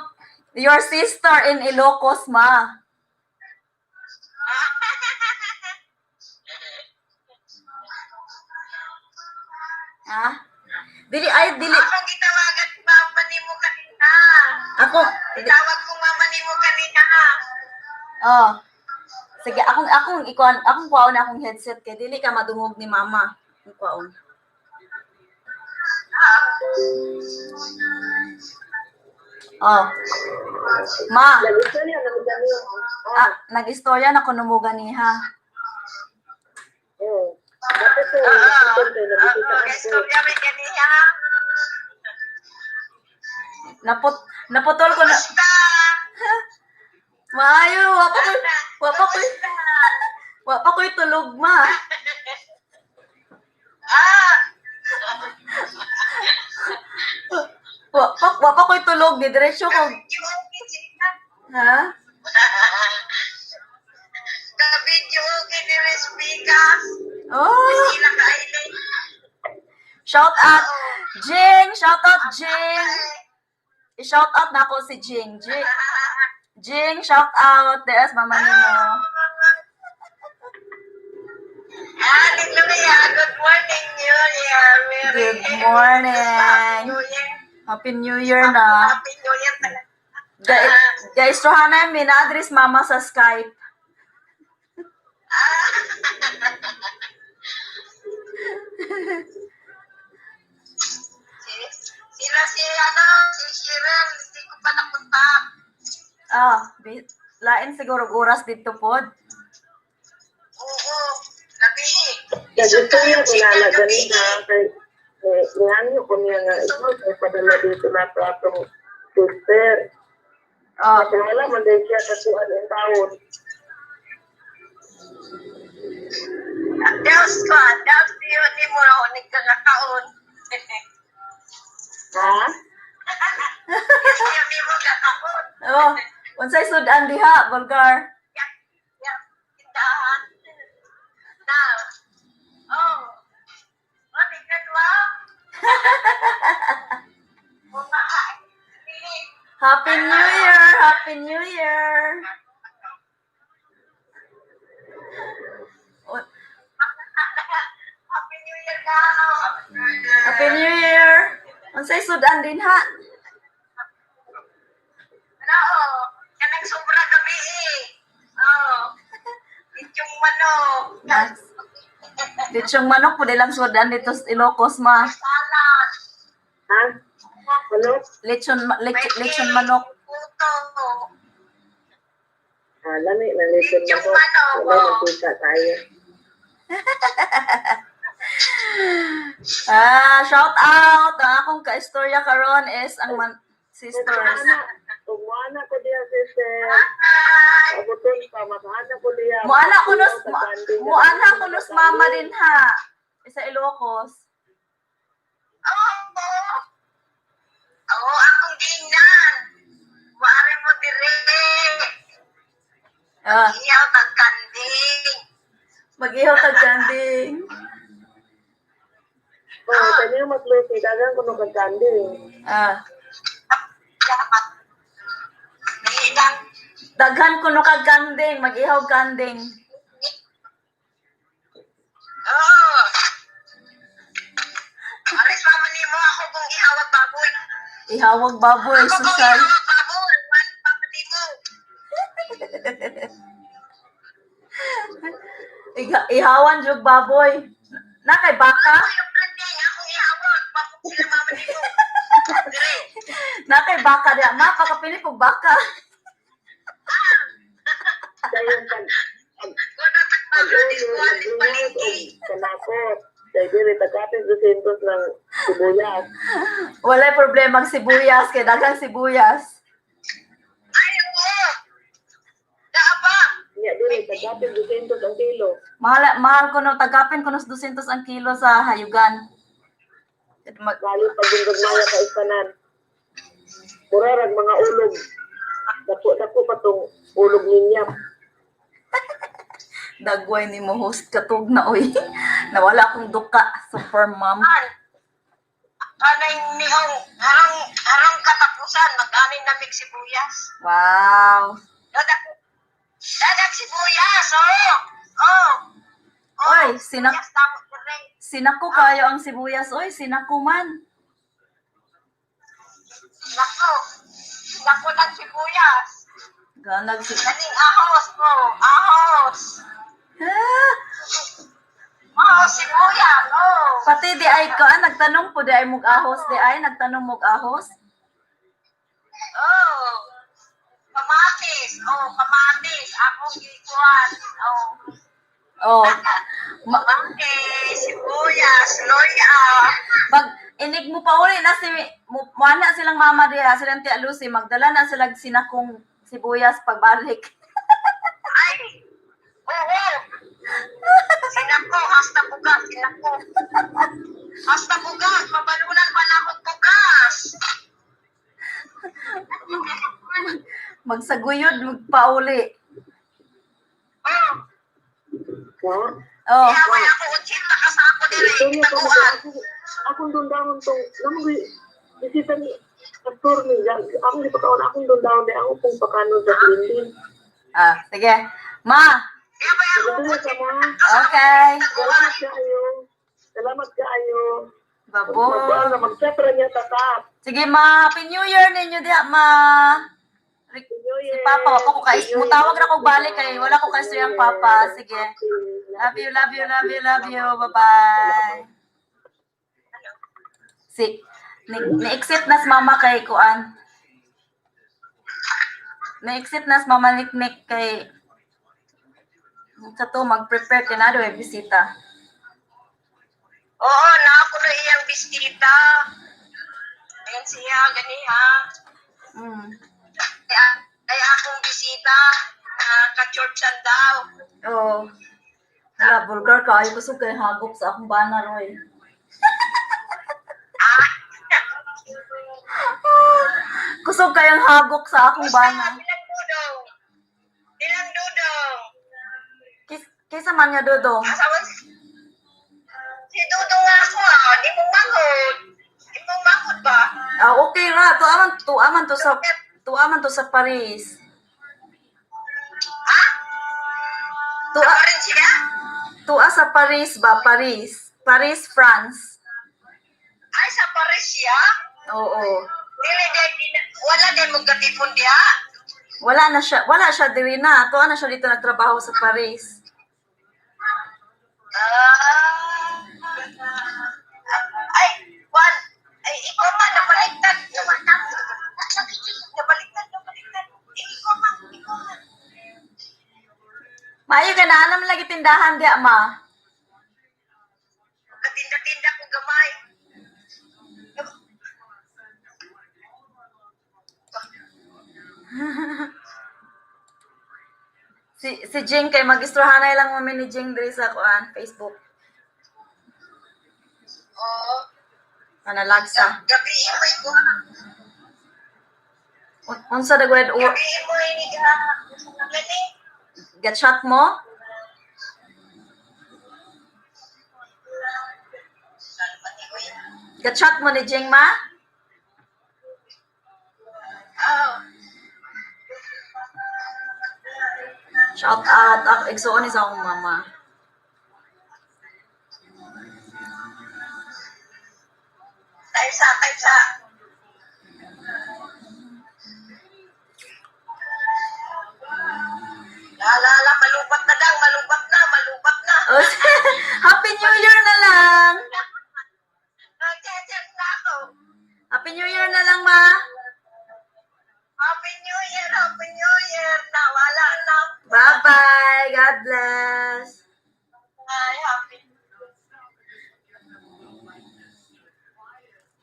your sister in Ilocos, ma. Ha? Dili ay dili Akong gitawagan si mama nimo kanina. ako Gitawag ko mama nimo kanina. Oh. Sige, akong ikuan, akong kuwaon na akong headset kay dili ka madungog ni Mama. Akong kuwaon. Oh. Ma, Nag-istorya na ganyan. nag-istorya na kuno mo ganiha. Oo. Tapos Oo. nabisita Oo, ako. istorya may kanina. Naputol ko na. Kumusta? Maayo, Kumusta? wa pa ko'y tulog, ma. Ah, Wa pa ko'y tulog, di diretso ko. Video okay sila. Ha? Ka-video okay ni Respika. Oh, Sila ka Aileen. Shout out Jing, shout out Jing. I-shout out na ako si Jing. Jing, Jing, shout out. DS, mama nimo. Hallelujah. Good morning, New Year. Merry Good morning. Happy New Year. Happy New Year na. Happy New Year talaga. Guys, Rohana, may na-address mama sa Skype. Sila si ano, si Cheryl, hindi ko pa nakontak. Ah, lain siguro oras dito pod. Oo, gabi. Nag-istorya ko na na ganina. Kay, eh, nihanyo ko niya nga, ikaw, kay padala dito na sa atong sister. Ah, Kasi wala man din siya kasuan ang taon. Diyos ko, Diyos yun, ni mo ako nagkakakaon. Ha? Kaya di mo gakapon. Oh, unsay sudan diha, Bulgar? Ya, ya, tindahan. Now, oh, what is that wow? Happy New Year! Happy New Year! Oh, Happy New Year daw. Happy New Year! Unsay sudan din ha? Ano, kanang sobra gabi eh. Oh, yung manok. Nas. Lechong manok pwede lang sudan dito sa Ilocos, ma. Salad. Ha? Ano? Lechon, May lechon cake, manok. puto. Ah, lami na lechon Lechon manok. manok, Wala oh. magkita tayo. Ah, shout out! Ang akong kaistorya karon is ang man sisters. Umuana ko diya, sister. Hi. Abuton pa, makaana ko diya. Muana ko nos muana ko nos mama din ha. Sa Ilocos. Oo. Oo, akong giingnan. Maari mo dire. Ah, Iyaw tagkanding. mag-ihaw kag kanding. Oh, kanya magluti, dagang ko nung kagkanding. Ah, Giingnan. daghan kuno kag kanding, mag-ihaw kanding. Oo. Aris mama nimo ako kung ihawag baboy. Ihawag baboy, Ako kung social. ihawag baboy. Wala mama nimo. Ihawan jug baboy. Na kay baka, Ako yung kanding, akong ihawag. Baboy sila mama nimo. Dire. na kay baka diha. Ma pakapili kog baka. Dayon pag Kuna tagbaboy pag-ulo, diskwal nagbungot palengke. og kanakot. Kay diri tagapin 200 ng sibuyas. Walay problema ang sibuyas kay daghang sibuyas. Ay, oo. Daaba. Nya diri tagapin 200 ang kilo. Mahal mahal kuno tagapin kuno sa 200 ang kilo sa hayugan. Bali pag yung gagmaya ka isanan. Murarag mga ulog. Dako-dako pa tong ulog ninya. Dagway ni mo host katug na oy. Nawala akong duka, super mom. An, anay nihong harang harang katapusan mag-anay namig sibuyas. Wow. Dadak dadak sibuyas, oo. Oh. Oh. Oy, Sibuyas tamo dire. sinako kayo ang sibuyas oy, sinako man. Nako. Nako ng sibuyas. Ganag si Kaning ahos mo, ahos. Ah, Oh, sibuyas, oh. pati di ay ko ah, nagtanong po di ay mug ahos di ay nagtanong mug ahos. Oh. Kamatis, oh, kamatis. Akong gikuan. Oh. Oh. Kamatis, sibuyas, loya. Pag inig mo pa uli na si mo, mo na silang mama diha, silang Tia Lucy, magdala na sila sinakong sibuyas pagbalik. Ay! Oo! Sinako, hasta bugas, sinako. Hasta bugas, mabalunan pa na akong bugas. Magsaguyod magpauli. Oh, Ha? Oh. kaya wala ako 80 ka sako diri, Istorya pa mo taguan. ako akong dundahon tong namo bisita ni pastor ni akong gipakaon akong dundahon di ako pong pakanon sa Lindin. Ah, sige. Ma, Kaya ba ako Salamat ka ma. okay. Salamat kaayo. Salamat kaayo. Baboy. Magkuan na mag-chat ra niya tatap. Sige ma, Happy New Year ninyo diha ma. Si Papa, wala ko kay mutawag ra ko balik kay wala ko kay ang Papa. Sige. Love you, love you, love you, love you. Bye-bye. Si ni-accept na si mama kay kuan. Ni-accept na si mama Niknik kay sa to mag-prepare kay na daw ay bisita. Oo, na ako na iyang bisita. Ayan siya, ganiha. Kaya, kaya akong bisita, ka-churchan daw. Oo. Wala, vulgar ka. Ay, kusog kay hagop sa akong bana, Roy. Ah! Kusog kayang hagok sa akong Basta, bana. Silang dudong. Silang dudong. Kaysa man nga dudong. Asa man si Dudong nga ako ah. Di mo mangod. Di mo mangod ba? Ah, okay ra. Tuwa man to sa Paris. Ha? Tuwa Sa rin siya? tuwa sa Paris ba? Paris. Paris, France. Ay, sa Paris siya? Oo. Dili, di, di, wala din mo gatipon diha. Wala na siya, wala siya diri na. Tuwa na siya dito nagtrabaho sa Paris. Ah. Ay, Juan, ay, ikaw man, nabaliktad. Nabaliktad, nabaliktad. Eh, ikaw man, ikaw man. Maayo ka na anam lagi tindahan diya ma. Katinda-tinda ko gamay. Si Jing kay magistrohanay lang mami ni Jing diri sa kuan Facebook. Oo. Panalagsa. Gabi mo ikaw. Unsa dagwed o Gabi mo ini ka. Gani. get shot mo? Salamat ni Kuya. Get shot mo ni Jing ma? Oo. Shout out ako igsuon ni sa akong mama. Tayo sa, tayo sa. La, la, la, malubat na daw, malubat na, malubat na. Oh, Happy New Year na lang. Nag-check na ako. Happy New Year na lang ma. Happy New Year, Happy New Year. Nawala na. Bye-bye. God bless. Ay, Happy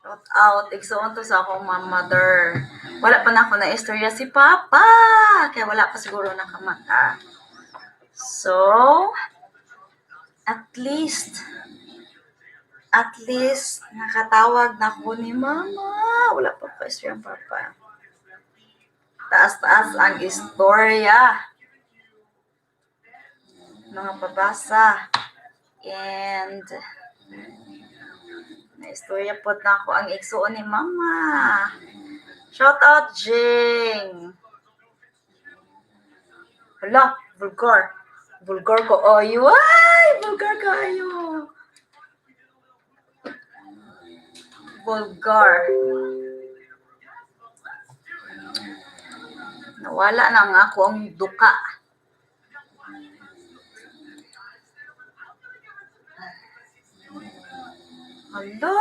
Shout out. Igsuon to sa akong mother. Wala pa na ako na istorya si Papa. Kaya wala pa siguro nakamata. So, at least, at least, nakatawag na ako ni Mama. Wala pa pa istorya ang Papa. Taas-taas ang istorya. Mga pabasa. And, naistorya po na ako ang igsuon ni Mama. Shout out, Jing! Hala, vulgar. Vulgar ko ayo. Ay, vulgar kayo. Vulgar. Nawala na nga ako ang duka. Hala!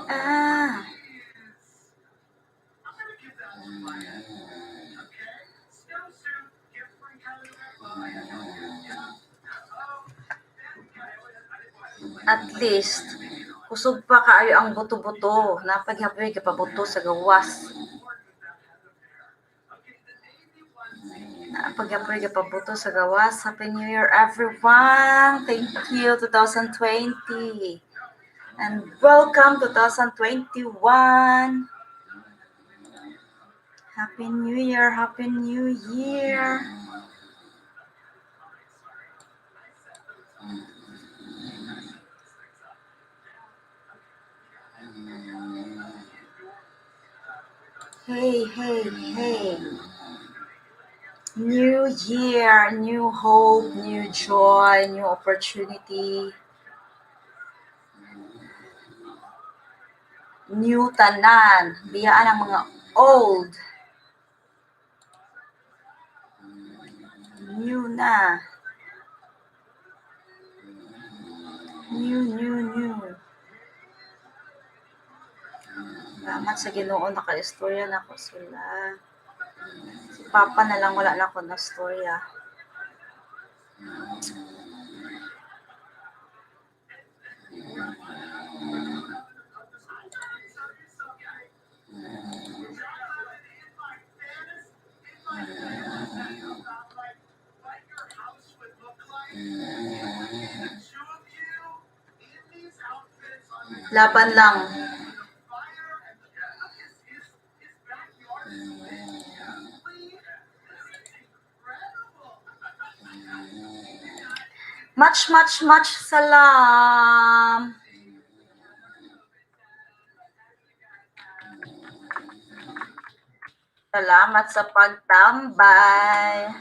Ah. At least, kusog pa kaayo ang buto-buto. Napaghapoy ka pa buto sa gawas. Napaghapoy ka pa buto sa gawas. Happy New Year, everyone! Thank you, 2020. And welcome 2021. Happy New Year, Happy New Year. Hey, hey, hey. New year, new hope, new joy, new opportunity. New tanan. Biyaan ang mga old. New na. New, new, new. Salamat sa Ginoo, naka-istorya na ko sila. Si Papa na lang wala na ako na istorya. Laban lang. Much, much, much salam. Salamat sa pagtambay.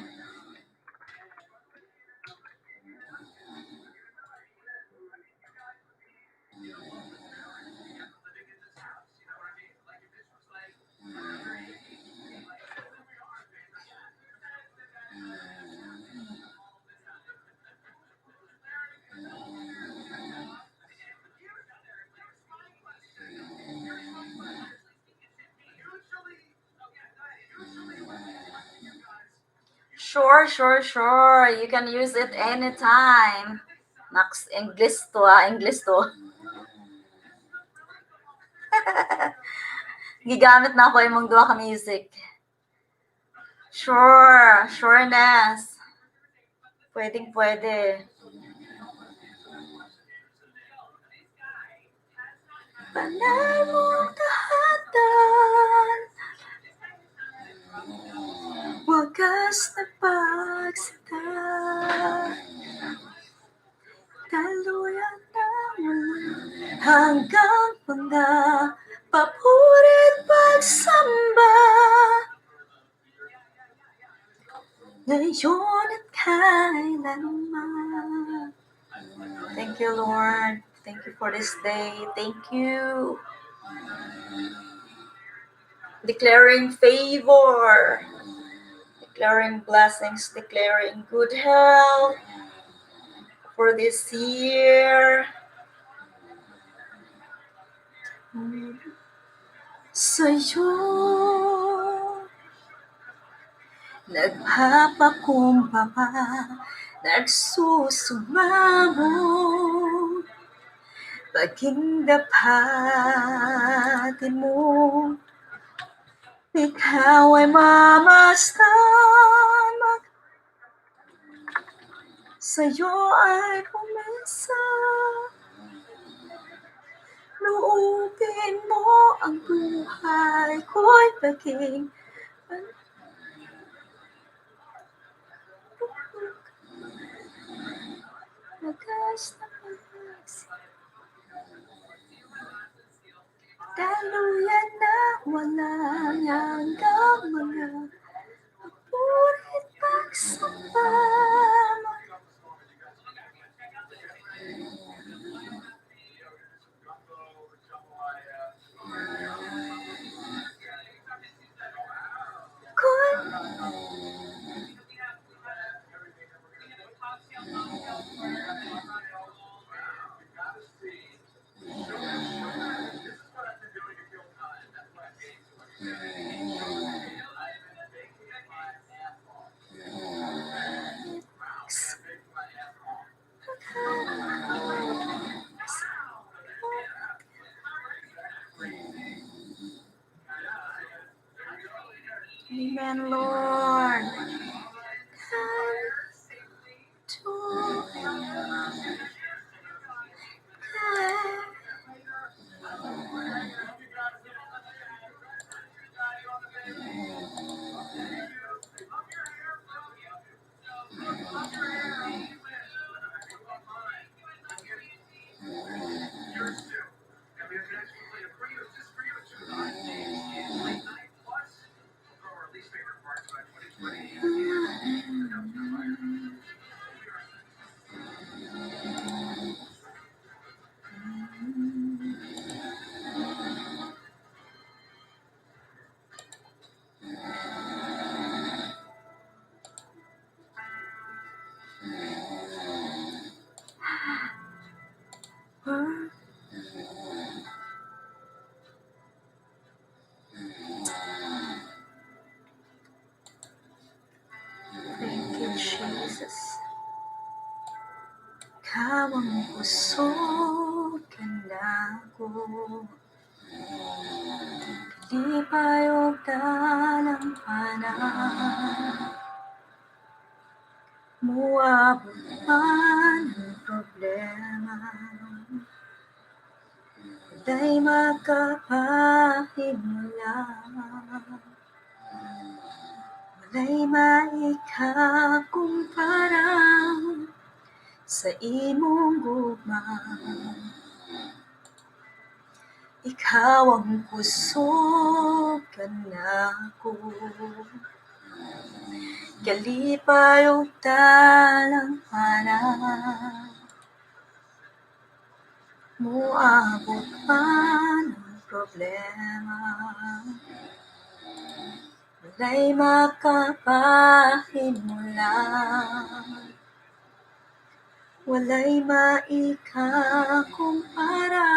Sure. You can use it anytime. Naks, English to ah, English to. Gigamit na ako imong duha ka music. Sure, sureness. Pwedeng pwede. Panay mong tahanan, wagas na pagsita, tuluyan na walang hanggang mga papuri't pagsamba. Ngayon at kailanman. Thank you, Lord. Thank you for this day. Thank you. Declaring favor, declaring blessings, declaring good health for this year. Sa'yo, nagpapakumbaba, nagsusumamo, paging dapatin mo, ikaw ay mamasdan, sa'yo ay umasa. Loobin mo ang buhay ko'y maging wagas na pagsita. Daluyan na walang hanggang mga papuri't pagsamba. Kung Amen, Lord. Come to God. Huh? Thank you, Jesus. Ikaw ang kusog kanako, kalipay ug dalampanan. Moabot man ang problema, walay makapahimula. Walay maikakumpara sa imong gugma. Ikaw ang kusog kanako, kalipay ug dalampanan. Moabot man ang problema, walay makapahimula. Walay maikakumpara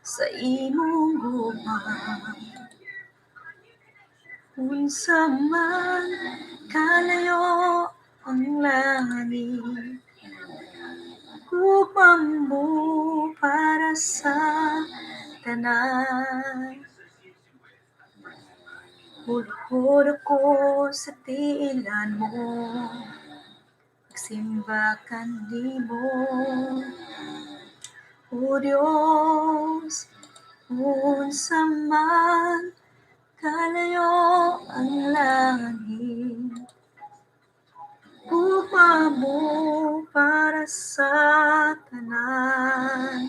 sa imong gugma. Unsa man kalayo ang langit, gugma mo para sa tanan. Muluhod ako sa tiilan mo, magsimba kanimo. O Diyos, unsa man kalayo ang langit, gugma mo para sa tanan.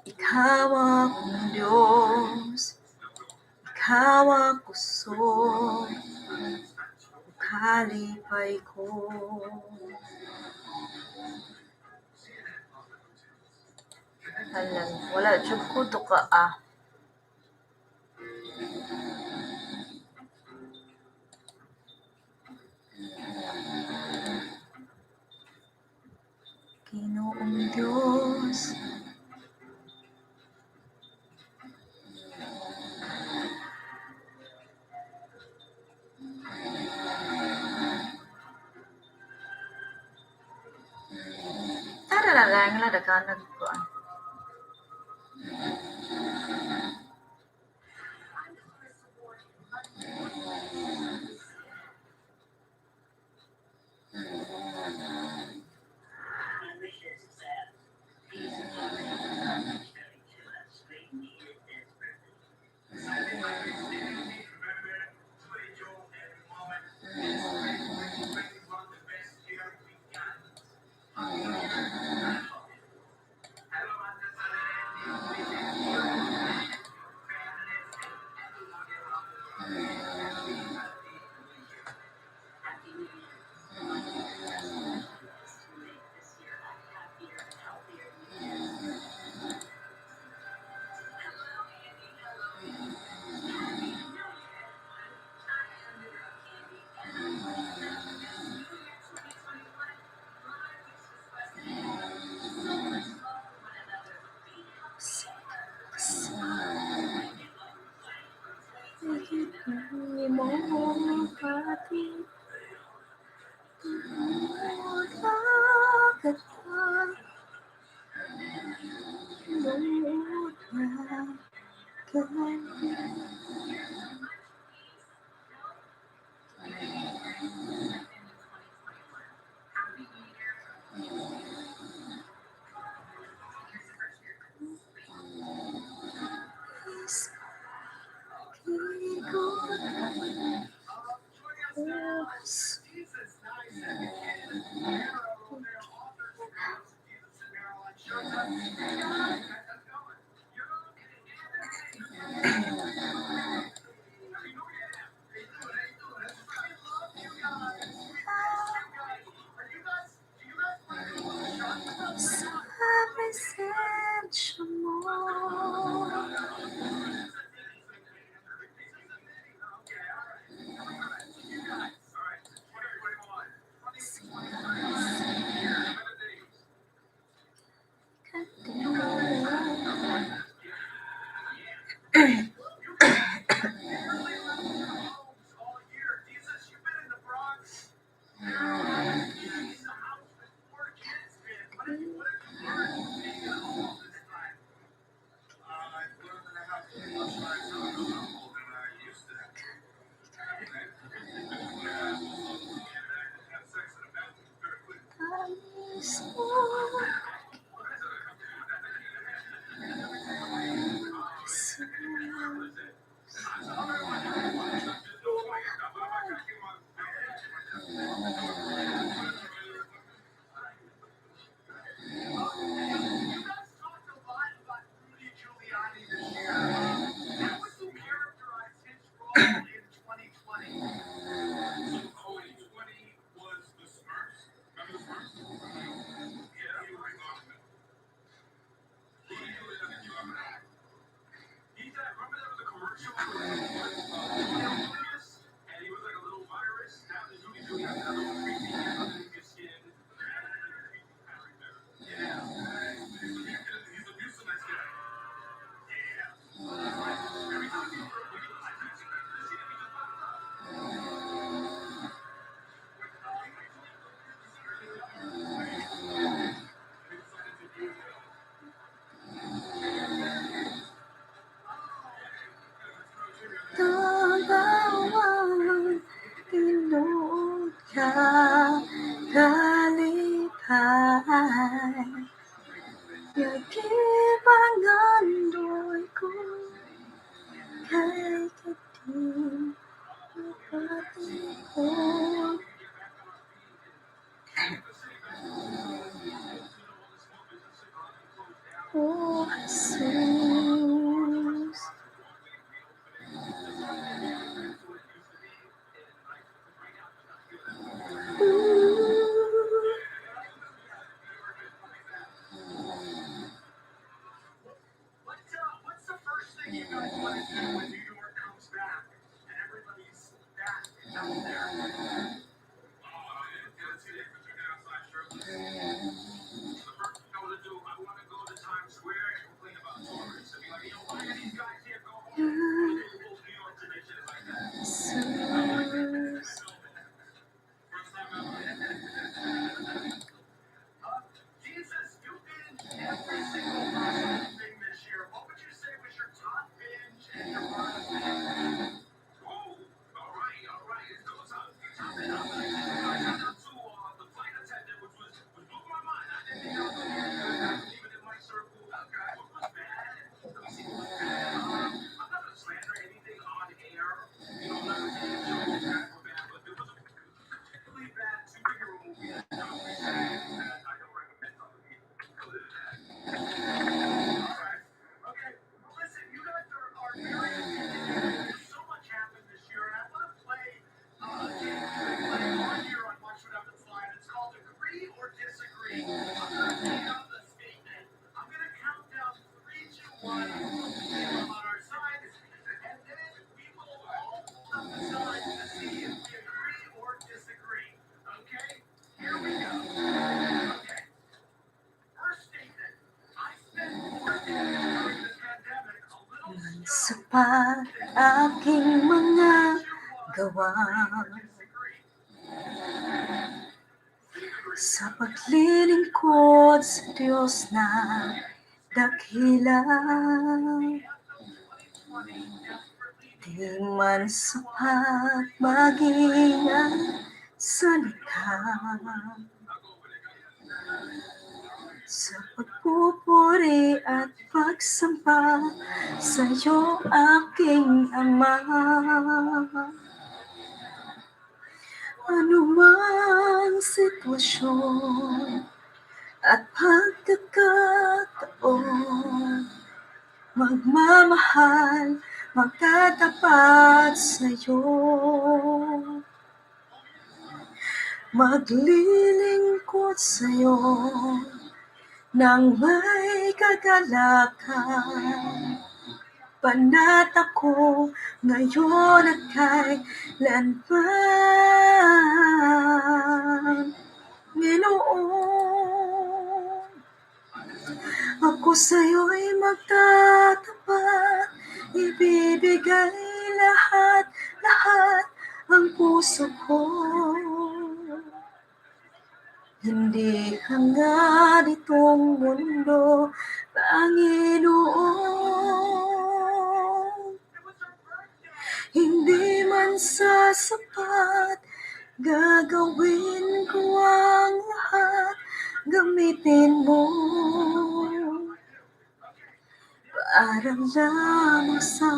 Ikaw akong Diyos, ikaw ang kusog, kalipay ko. Halan, wala jud ko duka ah. Ginoong Diyos, tara na lang la daghanag kuan. Mo pati Sa presensya mo. Katinuod. Tabawang tinuod ka kalipay, Nagipangandoy ko kay kating ko. Oh, Jesus. Ooh. Jesus. Sapat aking mga gawa sa paglilingkod sa Diyos na dakila. Di man sapat maging ang salita sa pagpupuri at pagsamba sa iyo, aking Ama. Ano mang sitwasyon at pagkakataon, magmamahal, magtatapat sa'yo. Maglilingkod sa'yo nang may kagalakan. Panat ako ngayon at kailanman. Ginoon, ako sa'yo'y magtatapat, ibibigay lahat, lahat ang puso ko. Hindi hangad itong mundo, Panginoon. Hindi man sasapat, gagawin ko ang lahat, gamitin mo. Para lamang sa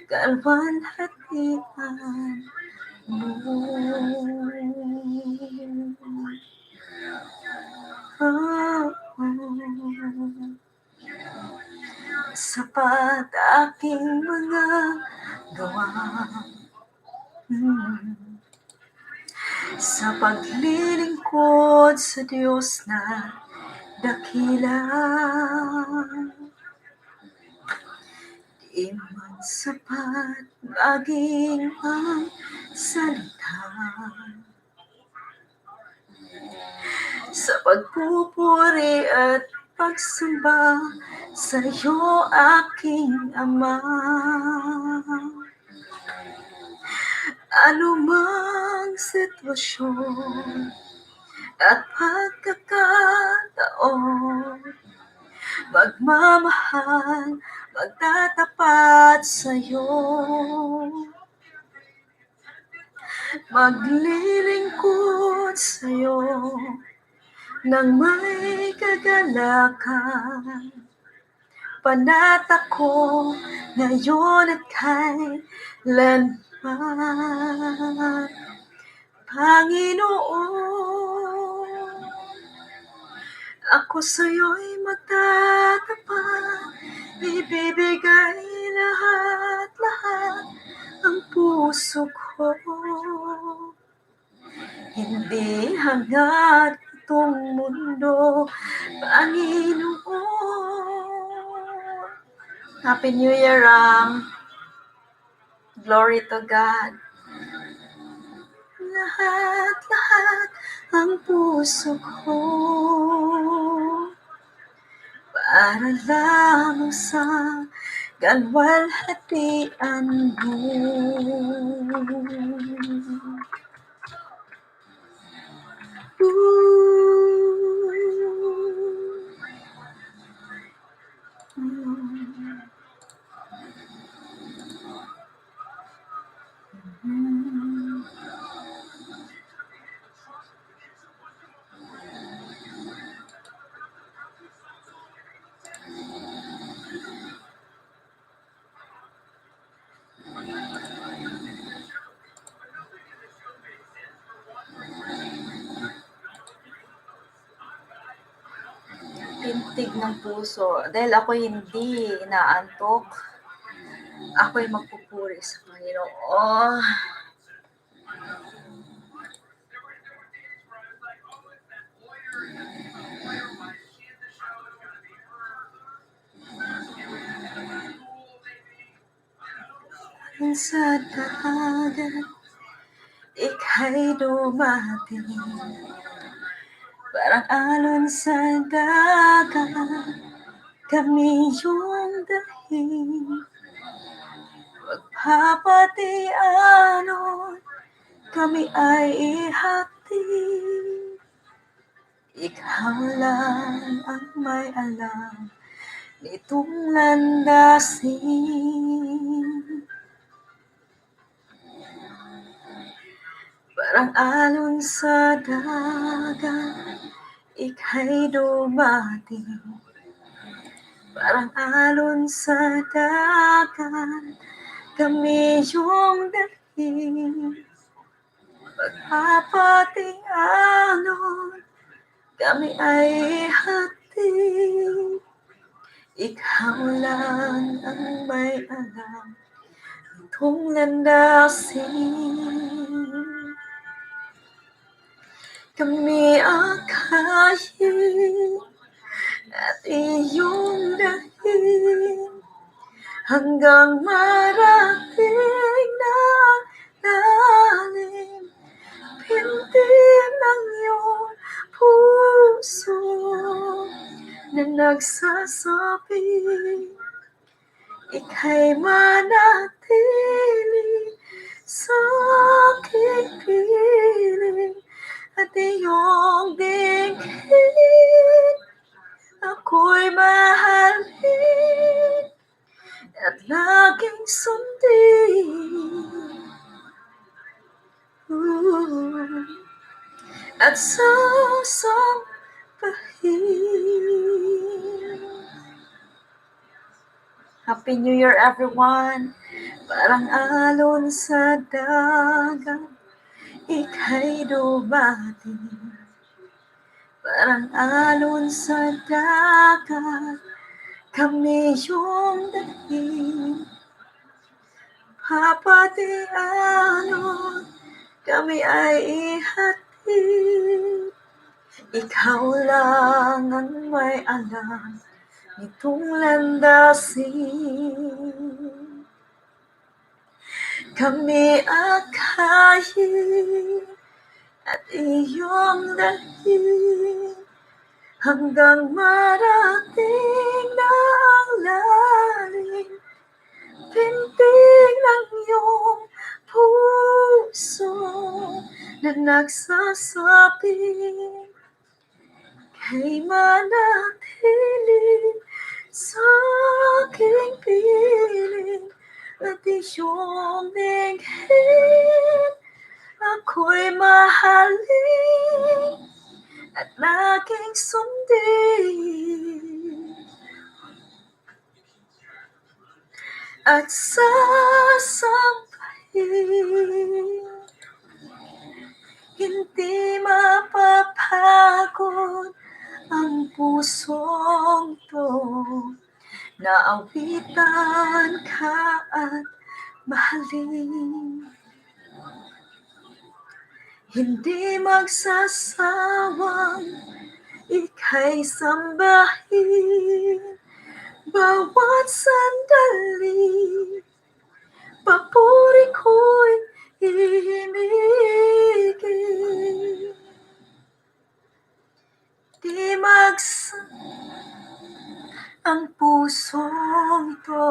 kaluwalhatian mo. Oh. Sapat aking mga gawa sa paglilingkod sa Diyos na dakila. Di man sapat maging ang salita sa pagpupuri at pagsamba sa iyo, aking Ama. Anumang sitwasyon at pagkakataon, magmamahal, magtatapat sa'yo. Maglilingkod sa'yo ng may kagalakan. Panata ko ngayon at kailanman. Panginoon, ako sa'yo'y magtatapat, ibibigay lahat-lahat ang puso ko. Hindi hangad itong mundo, Panginoon. Happy New Year, Ram. Glory to God. Lahat-lahat ang puso ko para lamang sa kaluwalhatian mo. Ooh. Pintig ng puso. Dahil ako hindi inaantok, ako'y magpupuri sa Panginoon. Sa dagat, ika'y dumating. Parang alon sa dagat, kami iyong dalhin. Magpapati alon, kami ay ihatid. Ikaw lang ang may alam nitong landasin. Parang alon sa dagat, ika'y dumating. Parang alon sa dagat, kami iyong dalhin. Pagpapating alon, kami ay hatid. Ikaw lang ang may alam itong landasin. Kami akayin at iyong dalhin hanggang marating na lalim. Pintig ng iyong puso na nagsasabi, ika'y manatili sa aking piling at iyong dinggin. Ako'y mahalin at laging sundin. Ooh. At sasambahin. Happy New Year, everyone. Parang alon sa dagat, ika'y dumating. Parang alon sa dagat, kami iyong dalhin. Pati alon, kami ay ihatid. Ikaw lang ang may alam nitong landasin. Kami akayin at iyong dalhin hanggang marating na ang lalim pintig ng iyong puso na nagsasabing kay manatili sa aking piling at iyong dinggin. Ako'y mahalin at laging sundin at sasambahin. Hindi mapapagod ang pusong to na awitan ka at mahalin. Hindi magsasawang ika'y sambahin bawat sandali. Papuri ko'y hihimigin. Di ang pusong ito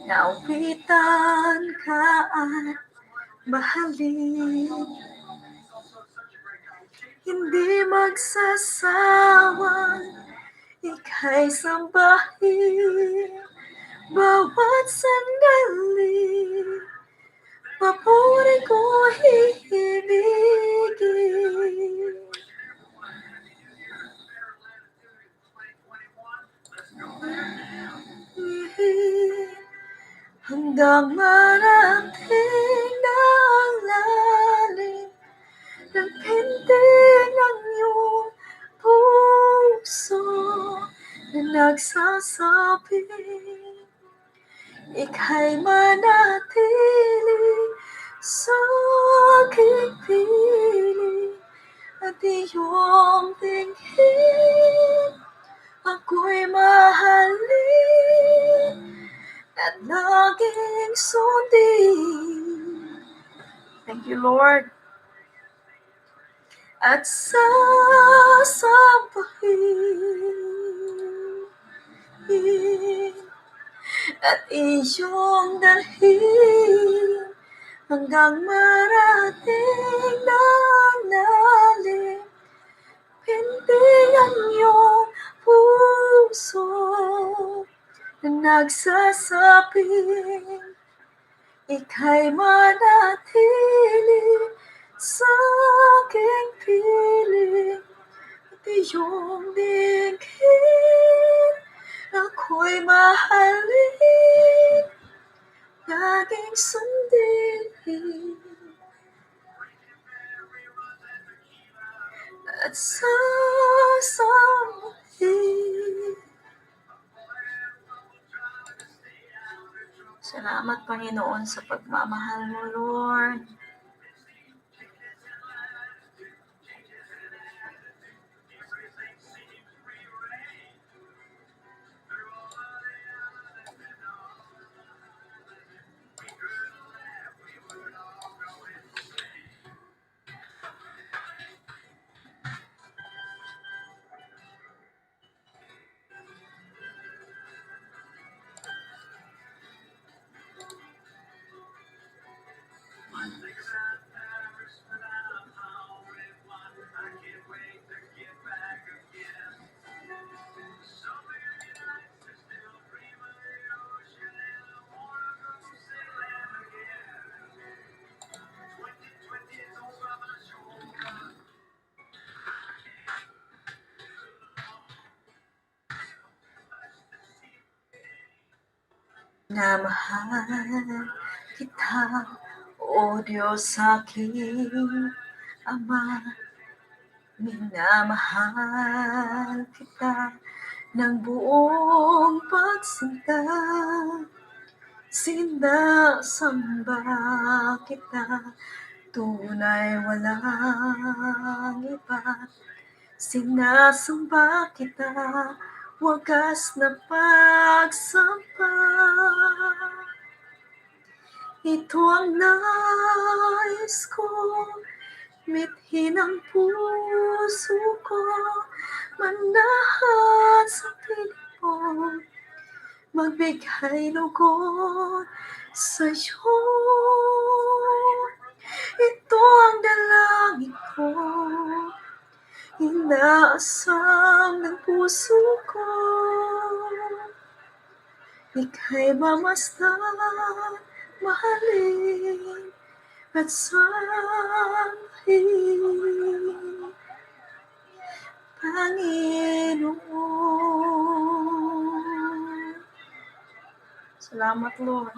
na awitan ka at mahalin. Hindi magsasawang ika'y sambahin bawat sandali. Papuri ko hihimigin. Hanggang marating na ang lalim ng pintig ng iyong puso na nagsasabing ika'y manatili sa aking piling at iyong dinggin. Ako'y mahalin at laging sundin. Thank you, Lord. At sasambahin at iyong dalhin hanggang marating na ang lalim pintig ang iyong puso na nagsasabing ika'y manatili sa aking piling at iyong dinggin. Ako'y mahalin, laging sundin at sasambahin. Salamat, Panginoon, sa pagmamahal mo, Lord. Minamahal kita, O Diyos aking Ama. Minamahal kita ng buong pagsinta. Sinasamba kita, tunay walang iba. Sinasamba kita, wagas na pagsamba. Ito ang nais ko, mithin ang puso ko, manahan sa piling mo, magbigay lugod sa'yo. Ito ang dalangin ko, inaasam ng puso ko. Ika'y mamasdan, mahalin, at sambahin. Panginoon. Salamat, Lord.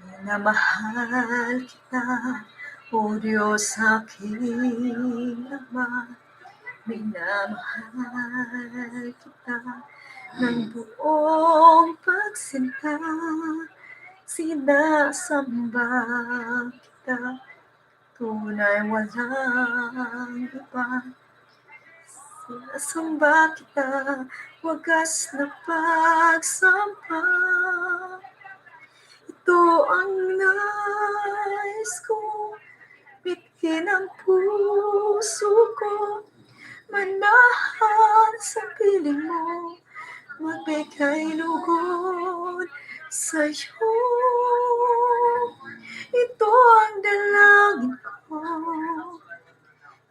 Minamahal kita, O Diyos aking Ama. Minamahal kita ng buong pagsinta. Sinasamba kita, tunay walang iba. Sinasamba kita, wagas na pagsamba. Ito ang nais ko, mithin ang puso ko, manahan sa piling mo, magbigay lugod sa'yo. Ito ang dalangin ko,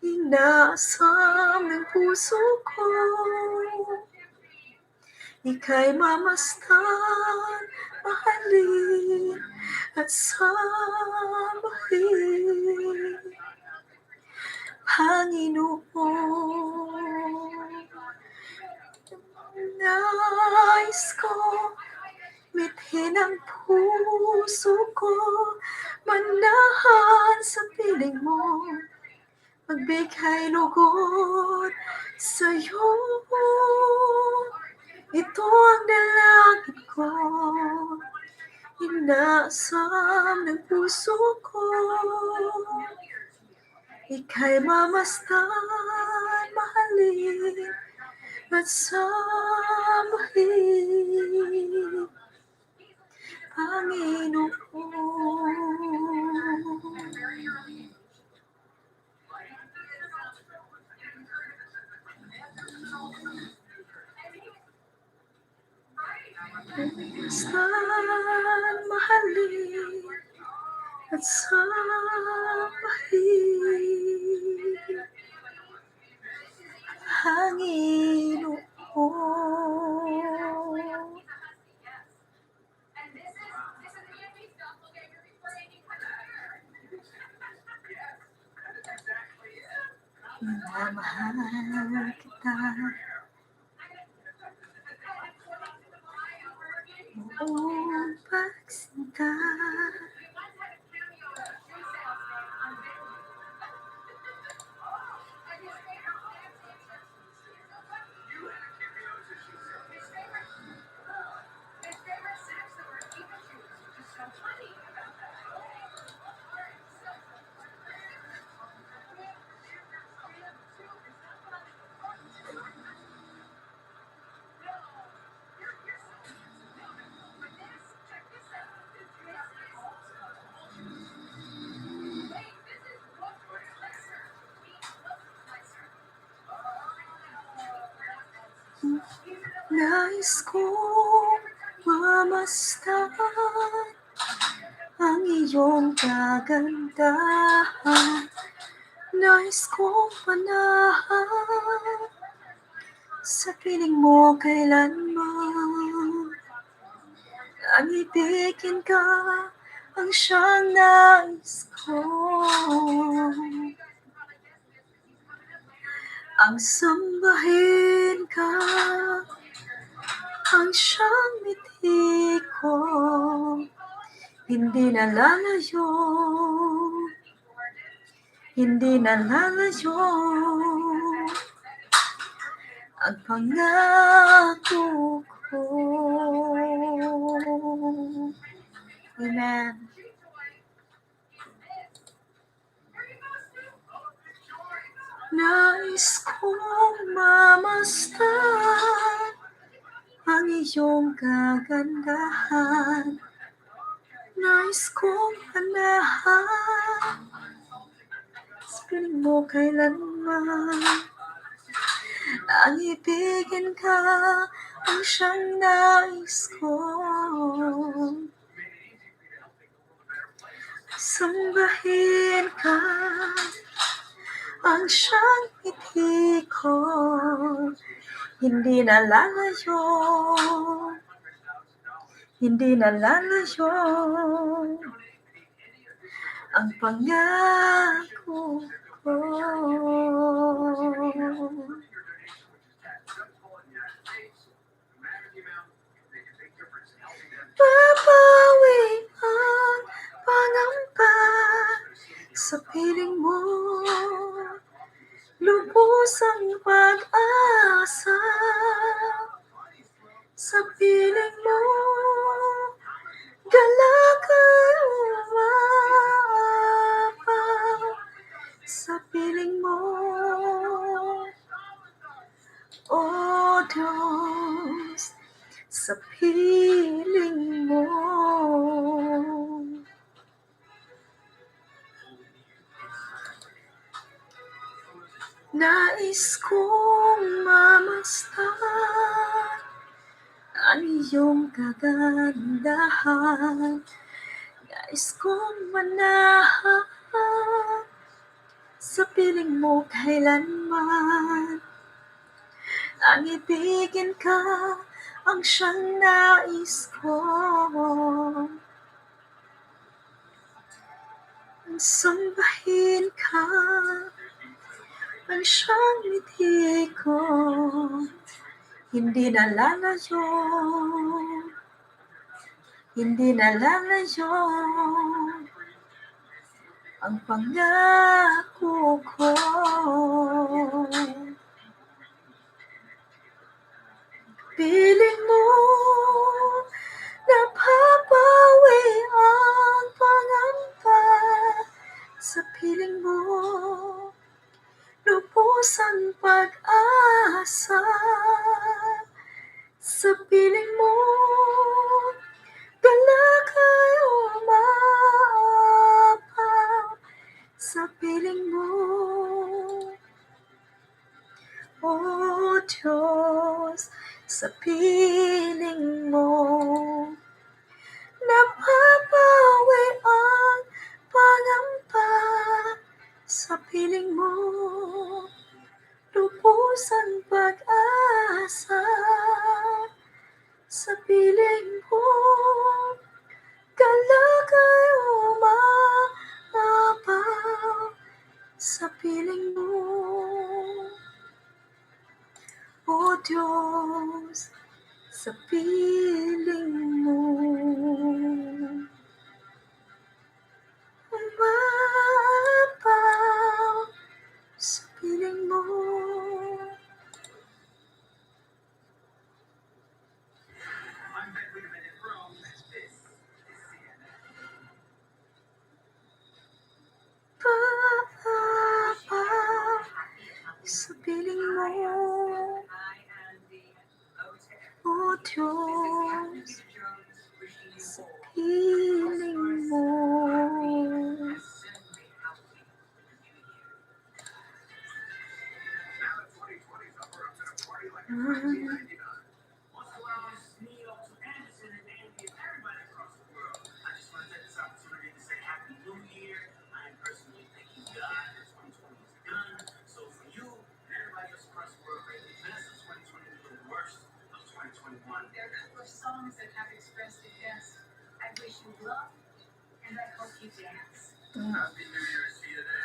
inaasam ng puso ko. Ika'y mamasdan, mahalin, at sambahin. Panginoon, nais ko, mithin ang puso ko, manahan sa piling mo, magbigay lugod sa'yo. Ito ang dalangin ko, inaasam ng puso ko. Ika'y mamasdan, mahalin, at sambahin. Panginoon. Mamasdan, mahalin, at sambahin. Panginoon. Minamahal kita. Buong pagsinta. Nais kong mamasdan ang iyong kagandahan. Nais kong manahan sa piling mo kailanman. Ang ibigin ka ang siyang nais ko. Ang sambahin ka ang siyang mithiin. Mithi ko, hindi na lalayo, hindi na lalayo ang pangako ko. Amen. Nais kong mamasdan ang iyong kagandahan. Nais kong manahan sa piling mo kailanman. Ang ibigin ka ang siyang nais ko. Sambahin ka ang siyang mithi ko. Hindi na lalayo, hindi na lalayo ang pangako ko. Babawi ang pangamba sa piling mo, lubos ang pag-asa sa piling mo, galak ay umapaw sa piling mo. O Diyos, sa piling mo. Nais kong mamasdan ang iyong kagandahan. Nais kong manahan sa piling mo kailanman. Ang ibigin ka ang siyang nais ko. Ang sambahin ka ang siyang mithi ko. Hindi na lalayo, hindi na lalayo ang pangako ko. Piling mo, napapawi ang pangamba sa piling mo, lubos ang pag-asa sa piling mo, galak ay umapaw sa piling mo. O Diyos, sa piling mo, napapawi ang pangamba sa piling mo, lubos ang pag-asa sa piling mo, galak ay umapaw sa piling mo. O Diyos, sa piling mo. Umapaw sa piling mo. Paapaw sa piling mo. O Diyos, sa piling mo.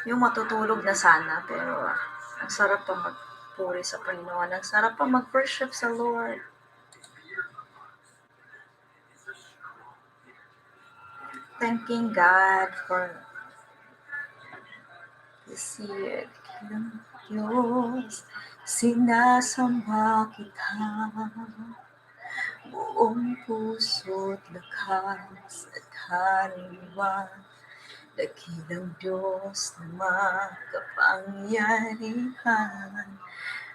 Yung matutulog na sana, pero ang sarap pa magpuri sa Panginoon. Ang sarap pa mag-worship sa Lord. Thanking God for this year. Dakilang Diyos, sinasamba kita. Buong puso't lakas at kaluluwa. Dakilang Diyos na makapangyarihan,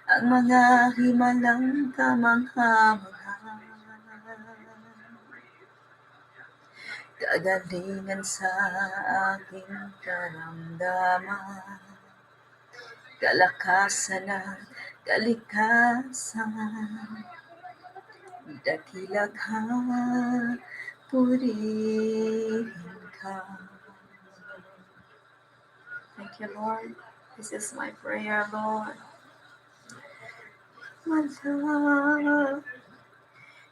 ang mga himalang kamangha-mangha. Kagalingan sa aking karamdaman, kalakasan at kalikasan. Dakila ka, purihin ka. Thank you, Lord. This is my prayer, Lord. Wala,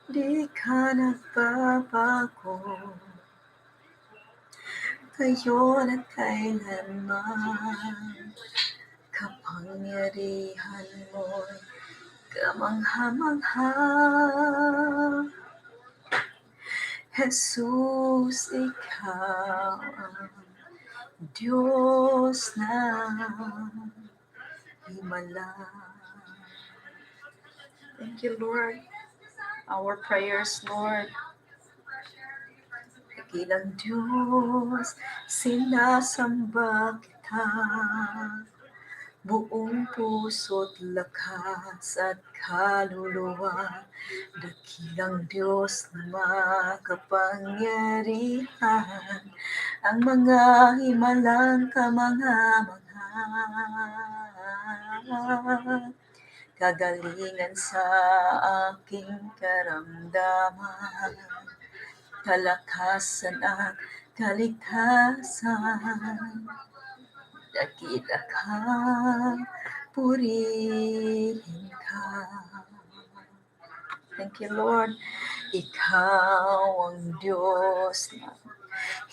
di ka nagbabago. Ngayon at kailanman, kapangyarihan mo'y kamangha-mangha. Jesus, ikaw ang Diyos na himala. Thank you, Lord. Our prayers, Lord. Dakilang Diyos, sinasamba kita. Buong puso't lakas at kaluluwa. Dakilang Diyos na makapangyarihan, ang mga himalang kamangha-mangha. Kagalingan sa aking karamdaman, kalakasan at kaligtasan. Dakila ka, purihin ka. Thank you, Lord. Ikaw ang Diyos na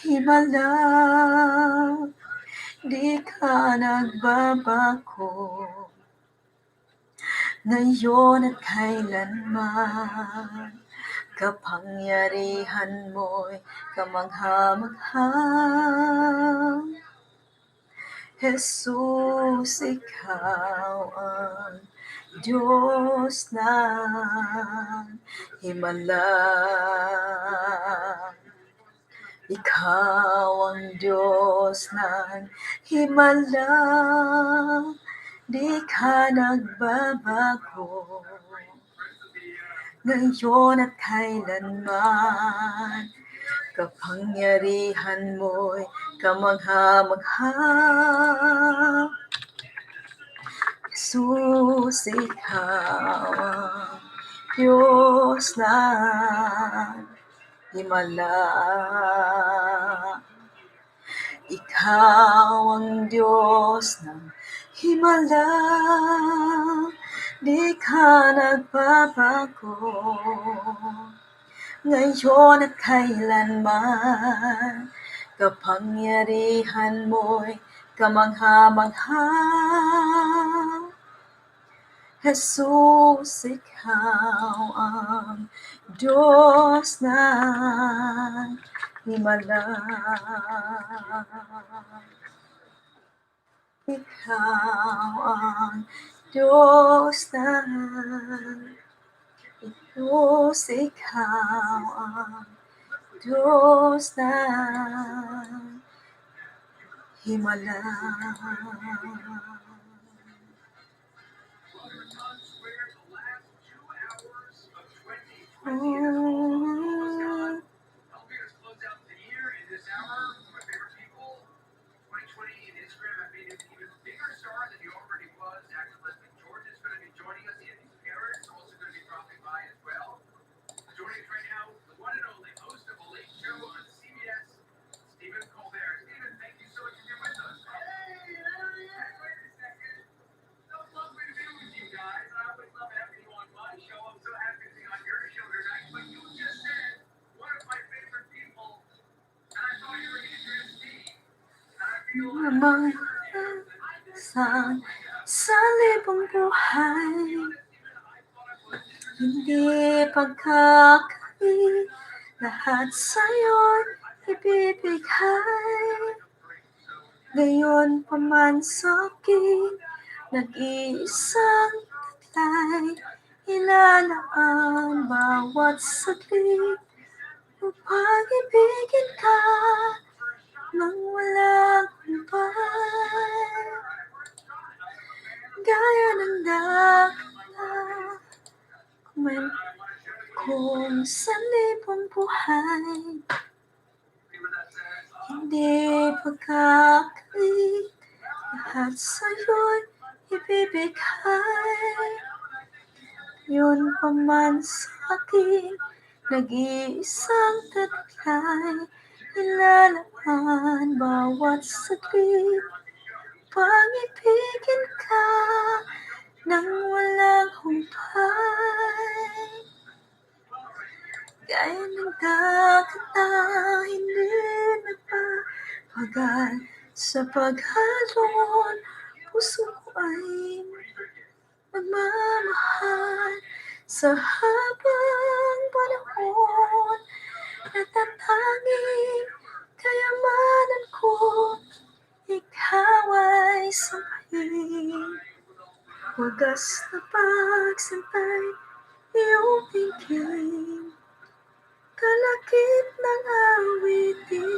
himala, di ka nagbabago. Ngayon at kailanman, kapangyarihan mo'y kamangha-mangha. Jesus, ikaw ang Diyos na himala. Ikaw ang Diyos ng himala, di ka nagbabago. Ngayon at kailanman, kapangyarihan mo'y kamangha-mangha. Jesus, ikaw ang Diyos na himala. Ikaw ang Diyos ng himala, di ka nagbabago. Ngayon at kailanman, kapangyarihan mo'y kamangha-mangha. Jesus, ikaw ang Diyos na himala. Ikaw ang Diyos na Diyos, ikaw ang Diyos na himala. Oh. Mga sa libong buhay, hindi pagkakai, lahat sa'yo'y ibibigay. ibibigay. Gayon pa man sa aking nag-iisang taglay, ilalaan bawat saglit upang ibigin ka nang walang humpay. Gaya ng dagat na kung 1,000 buhay, hindi pagkakait, lahat sa'yo'y ibibigay. Yun pa man sa aking nag-iisang taglay, ilalaan bawat saglit upang ibigin ka nang walang humpay. Gaya ng dagat na hindi nagpapagal sa paghalon, puso ko ay magmamahal sa habang panahon. Natatanging kayamanan ko, ikaw ay sambahin. Wagas na pagsinta'y iyong tingin, kalakip ng awitin.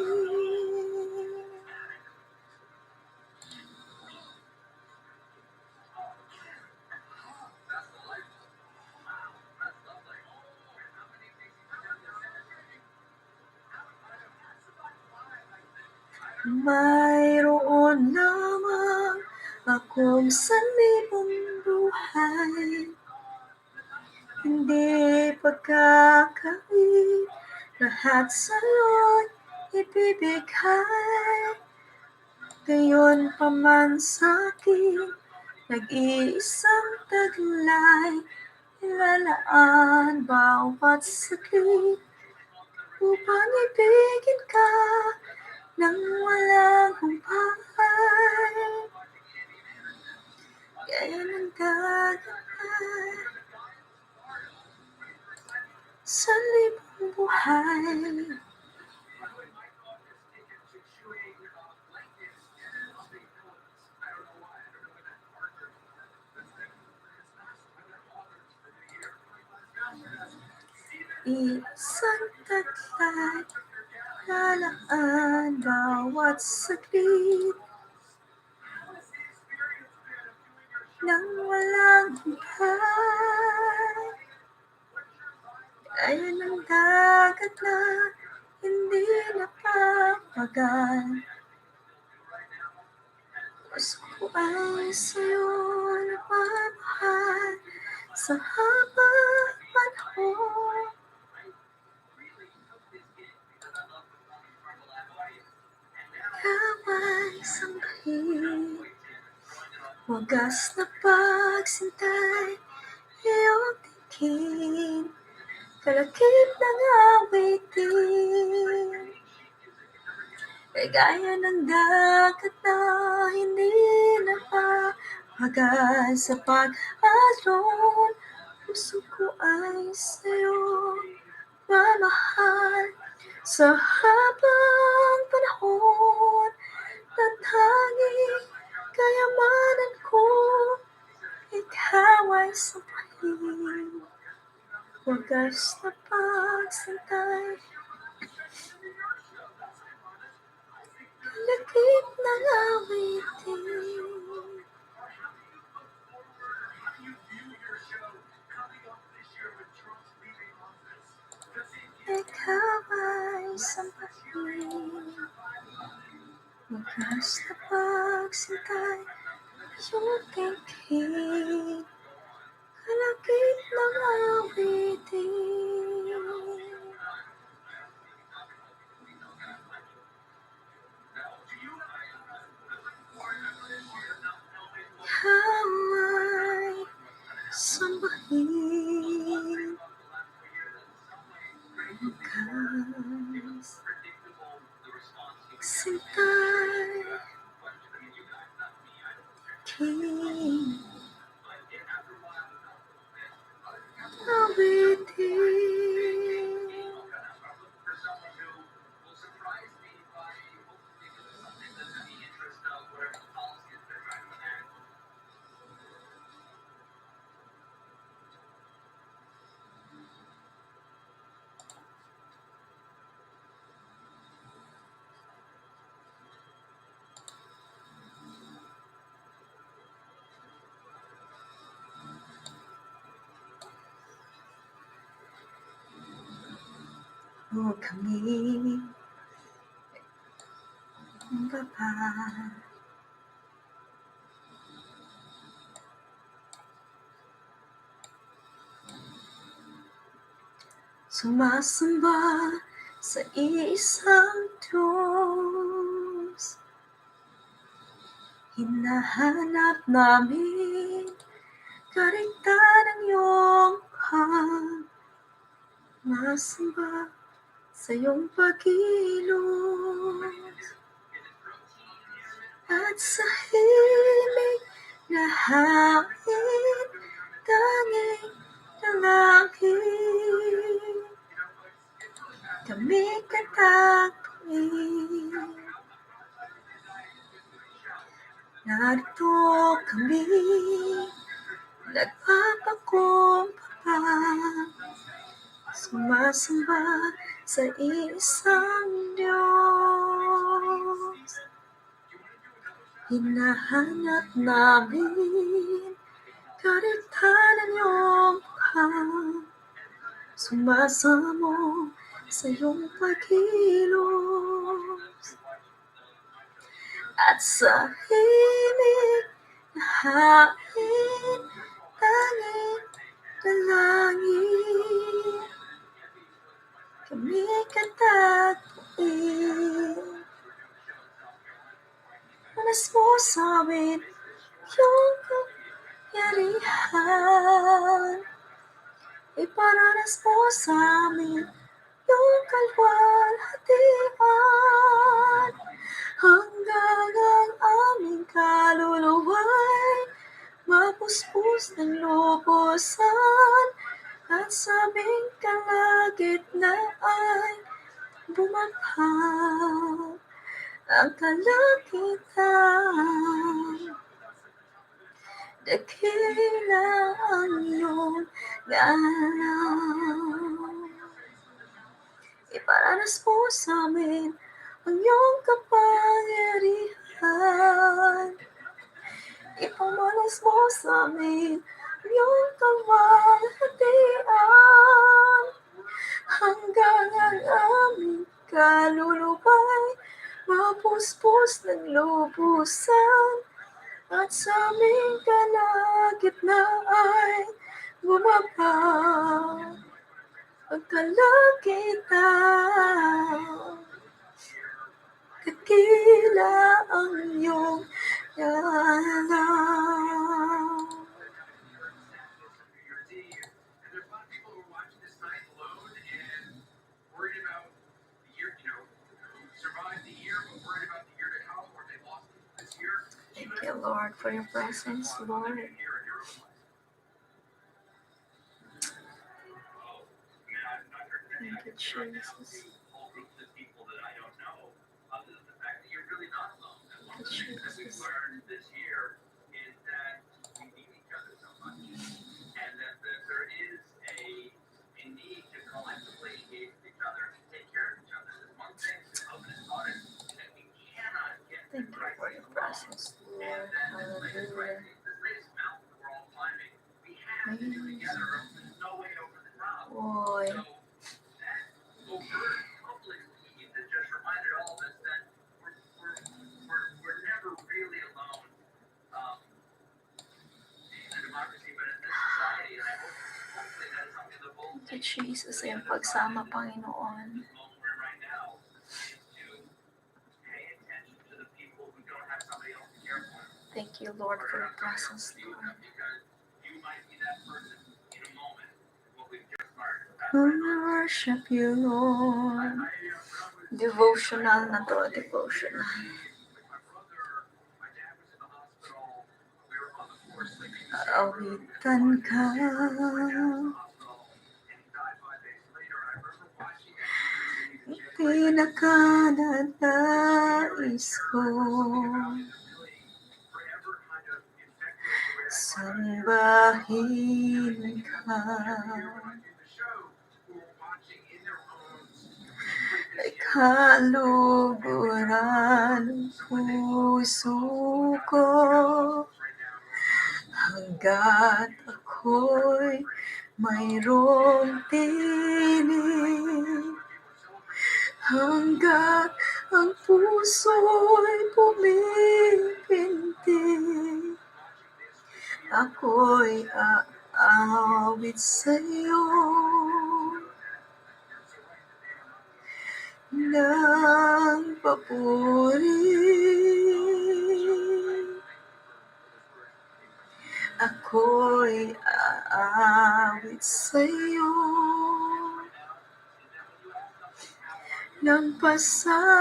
Mayroon lamang akong 1,000 buhay, hindi pagkakait, lahat sa'yo'y ibibigay. Gayon pa man sa aking nag-iisang taglay, ilalaan bawat saglit upang ibigin ka nang walang humpay. Gaya ng dagat na 1,000 buhay. Isang taglay, lalaan bawat saglit nang walang humpay. Gaya ng dagat na hindi napapagal, puso ko ay sa'yo nagmamahal sa habang panahon. Ikaw ay sambahin, wagas na pagsinta'y iyong tingin, kalakip ng awitin. Gaya ng dagat na hindi napapagal sa pag-alon, puso ko ay sa'yo mamahal sa habang panahon. Natanging kayamanan ko, ikaw ay sambahin. Wagas na pagsinta'y kalakip ng awitin. Ikaw ay sambahin, wagas na pagsinta'y iyong tingin, kalakip ng awitin. Ikaw ay sambahin, wagas sinta'y tingin, awitin. Narito kami. Baba. Sumasamba sa iisang Diyos. Hinahanap namin kariktan ng iyong pagmasamba sa iyong pagkilos. At sa himig na hangin, tanging dalangin, kami katagpuin. Narito kami, nagpapakumbaba, sumasamba sa isang Diyos. Hinahanap namin kariktan ng iyong mukha, sumasamo sa iyong pagkilos. At sa himig na hangin, tanging dalangin, kami katagpuin. Malas mo sa amin iyong kapangyarihan. Iparanas mo sa amin iyong kalwalhatian. Hanggang ang aming kaluluwa'y mapuspos ng lubusan at sa aming kalagitnaan bumaba ang kalangitan. Dakila ang iyong ngalan. Iparanas mo sa amin ang iyong kapangyarihan. Ipamalas mo sa amin ang iyong kalwalhatian. Hanggang ang aming kaluluwa'y mapuspos ng lubusan at sa aming kalagitnaan bumaba ang kalangitan. Dakila ang iyong ngalan. And there's a lot of people who are watching this night alone and worried about the year, who survived the year, but worried about the year to come, or they lost people this year. Thank you, Lord, for your presence, Lord. Year in your own life. Oh, man, I've not heard many. Thank you, I can say right now Jesus. To whole groups of people that I don't know, other than the fact that you're really not alone. And one of the Thank you, things that we've Jesus. Learned this year is that we need each other so much. And that there is a need to collectively engage with each other and take care of each other. There's one thing that COVID has taught us that we cannot get Thank through you for your crises alone. Presence, And Lord. that this latest Hallelujah. Crisis, this latest mountain that we're all climbing, we have to do together or else there's no way over the top. Oy. So that overt public need that just reminded all of us that we're never really alone in a democracy, but in this society. And I hope, hopefully that is something that we'll Thank you, Jesus, sa iyong pagsama, Panginoon. This moment we're in right now is to pay attention to the people who don't have somebody else to care for them. Thank you, Lord, for your presence, Be with Lord. Them because you might be that person in a moment. What we've just learned. We worship you, Lord. Devotional na to, devotional. With my brother, my dad was in the hospital. We were on the floor sleeping in the Awitan ka. Hospital, and he died 5 days later. I remember watching that Pinakananais ko. Forever kind of infected the way I Sambahin ka. When I do the show, who are watching in their homes Ay kaluguran ng puso ko hanggat ako'y mayroong tinig. Hanggat ang puso'y pumipintig, ako'y aawit sa'yo ng papuri. Ako'y aawit sa'yo ng pasasalamat.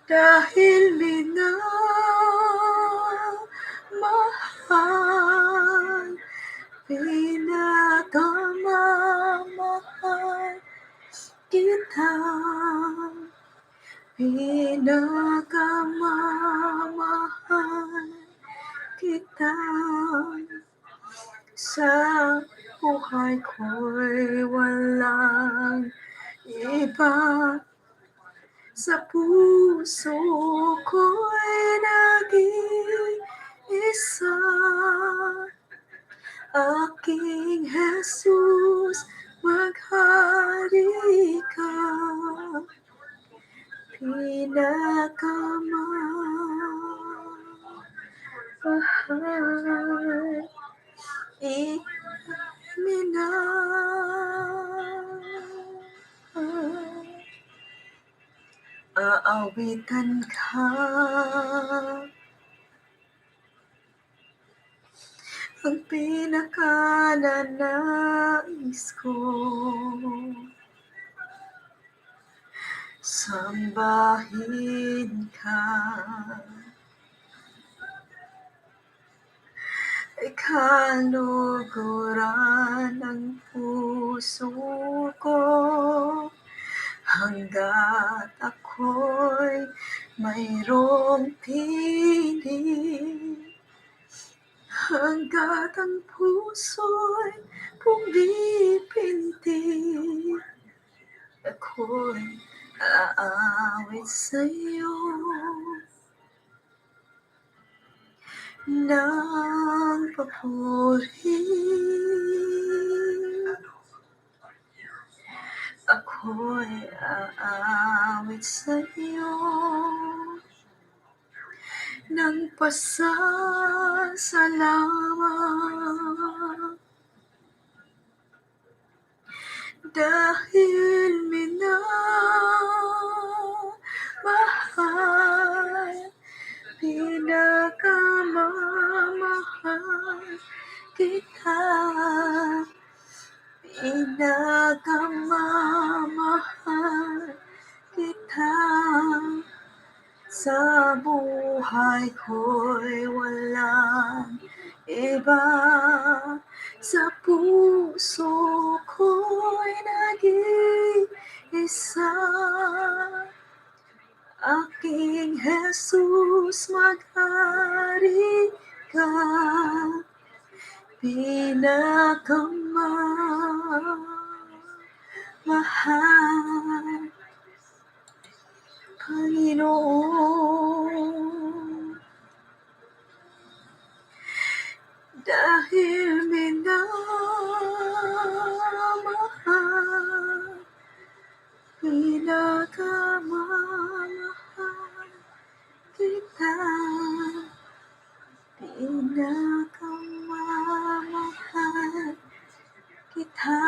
Dahil minamahal, pinakamamahal kita, pinakamamahal kita. Sa buhay ko'y walang iba, sa puso ko'y nag-iisa. Aking Jesus, maghari ka, pinakamamahal, ika'y minamahal. Aawitan ka, ang pinakananais ko. Sambahin ka, ikaluguran ng puso ko, hanggat ako'y mayroong tinig, hanggat ang puso'y pumipintig, ako'y aawit sa'yo ng papuri. Ako'y aawit sa'yo ng pasasalamat. Dahil minamahal, pinakamamahal kita, pinakamamahal kita. Sa buhay ko'y walang iba, sa puso ko'y nag-iisa. Aking Jesus, maghari ka, pinakamamahal, Panginoon. Dahil minamahal, pinakamamahal kita, pinakamamahal kita.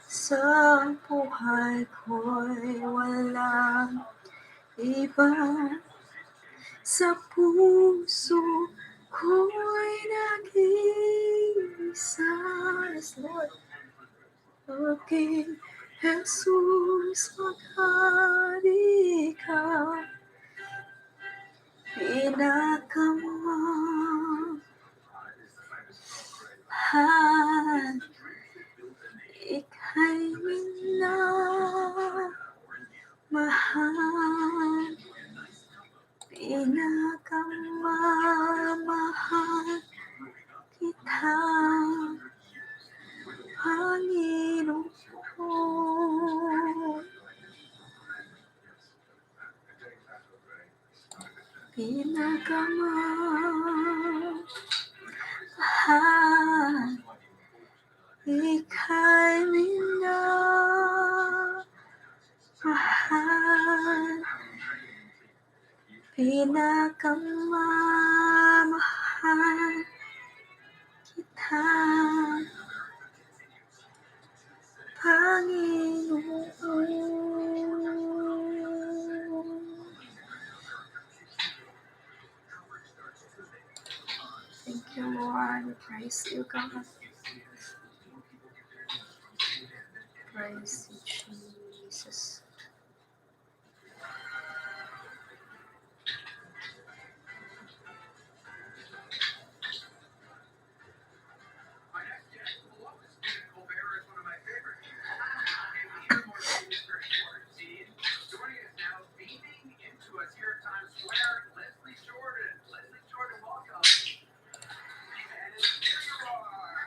Sa buhay ko'y walang iba, sa puso ko'y nag-iisa. Yes, Lord. Aking Jesus, maghari ka, pinakamamahal, ika'y minamahal, pinakamamahal kita, Panginoon. Pinakamamahal, Ika'y minamahal, pinakamamahal kita, Panginoon. Thank you, Lord. We praise you, God. Praise you, Jesus. My next guest will always be Colbert is one of my favorite people. And we hear more from Mr. Scene. Joining us now, beaming into us here at Times Square, Leslie Jordan. Leslie Jordan, welcome. And here you are.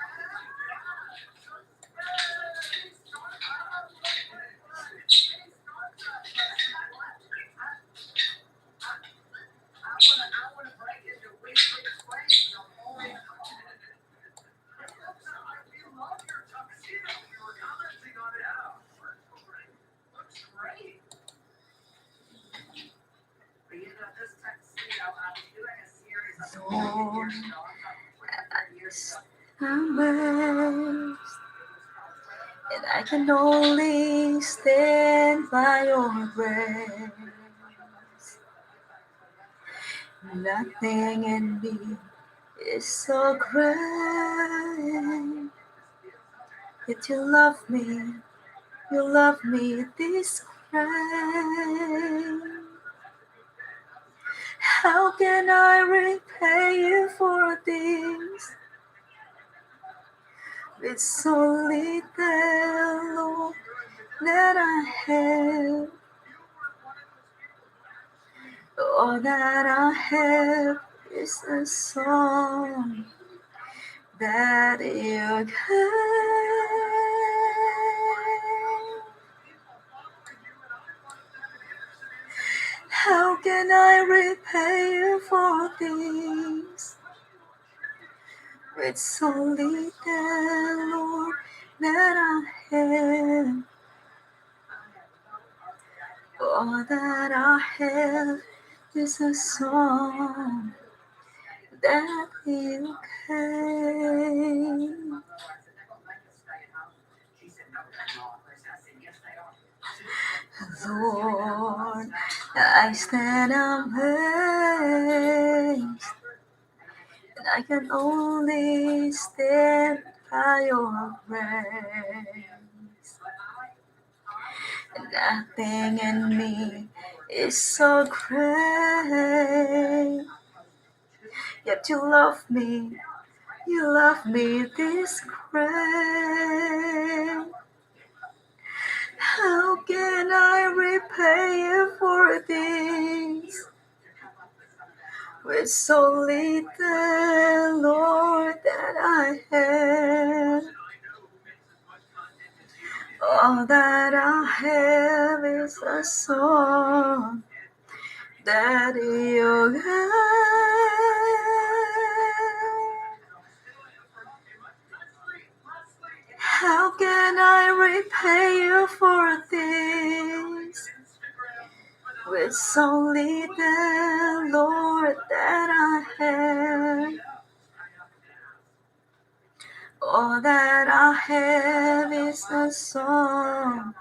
I wanna break into weekly flames of holy. We love your tuxedo. We were commenting on it. Yeah, looks great. But this tuxedo, I was doing a series of Lord, years ago, I'm talking 23 years ago. Amazed, and I can only stand by your grace. Nothing in me is so great. Yet you love me this great. How can I repay you for this? With so little, Lord, that I have. All that I have is a song that you gave. How can I repay you for this? With so little, Lord, that I have. All that I have is a song that you gave. Lord, I stand amazed, and I can only stand by your grace. Nothing in me is so great, yet you love me this great. How can I repay you for this? With so little, Lord, that I have. All that I have is a song that you gave. How can I repay you for this? With so little, Lord, that I have. All that I have is a song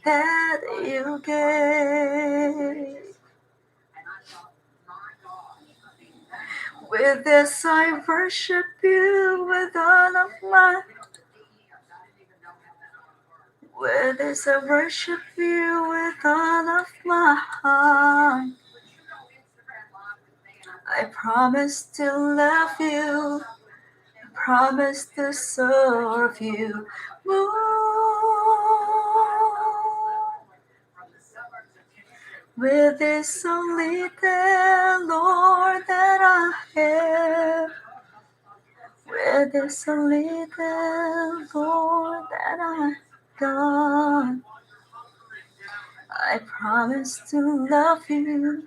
that you gave. With this I worship you with all of my. With this I worship you with all of my heart. I promise to love you, I promise to serve you more. With this only little, Lord, that I have. With this only little, Lord, that I got. I promise to love you.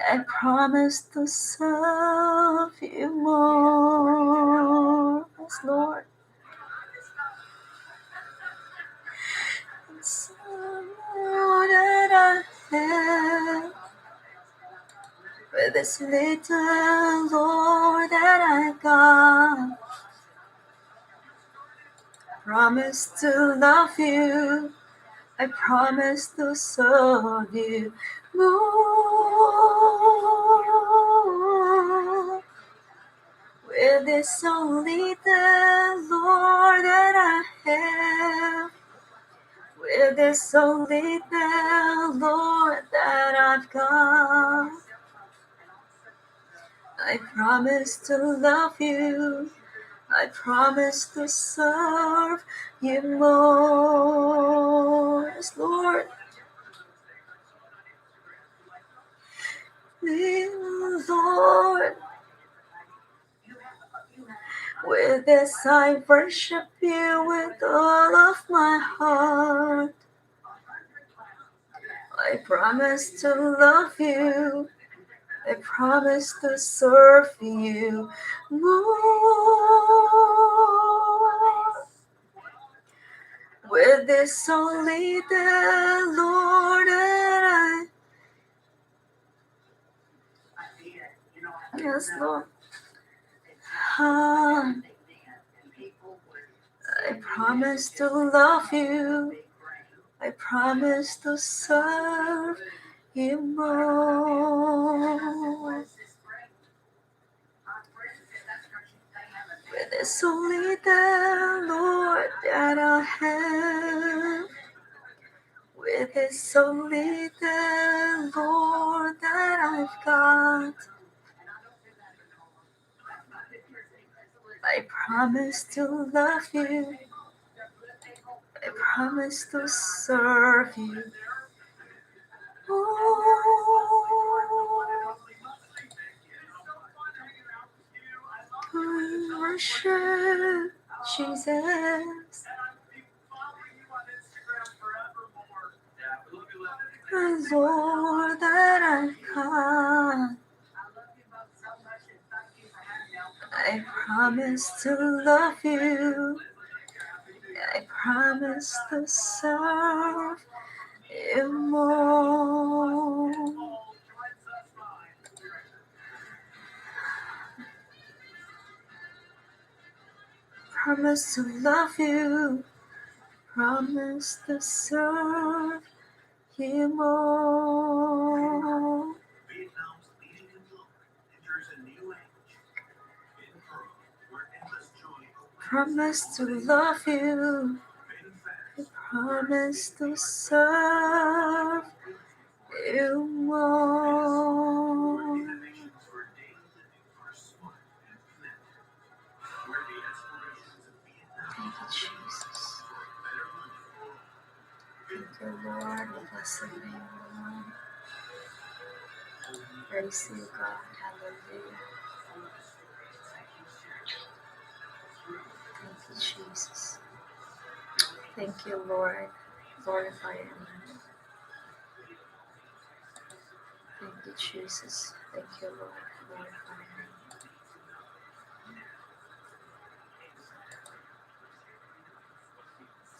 I promise to serve you more. Yes, Lord. It's all that I have. With this little, Lord, that I got. Promise to love you. I promise to serve you more. With this only the Lord that I have. With this only the Lord that I've got. I promise to love you. I promise to serve you more. Yes, Lord. Lord. With this I worship you with all of my heart. I promise to love you. I promise to serve you more. With this only the Lord that I, yes, Lord. Ah, I promise to love you. I promise to serve you more. With this only the Lord that I have. With this only the Lord that I've got. I promise to love you. I promise to serve you. Oh, I worship Jesus, the Lord that I've got. I promise to love you. I promise to serve you more. Promise to love you. Promise to serve you more. Promise to love you. I promise to serve you more. Thank you, Jesus. Thank you, Lord. We bless your name, Lord. Praise you, God. Hallelujah. Thank you, Jesus. Thank you, Lord. Glorify your name. Thank you, Jesus. Thank you, Lord. Glorify your name.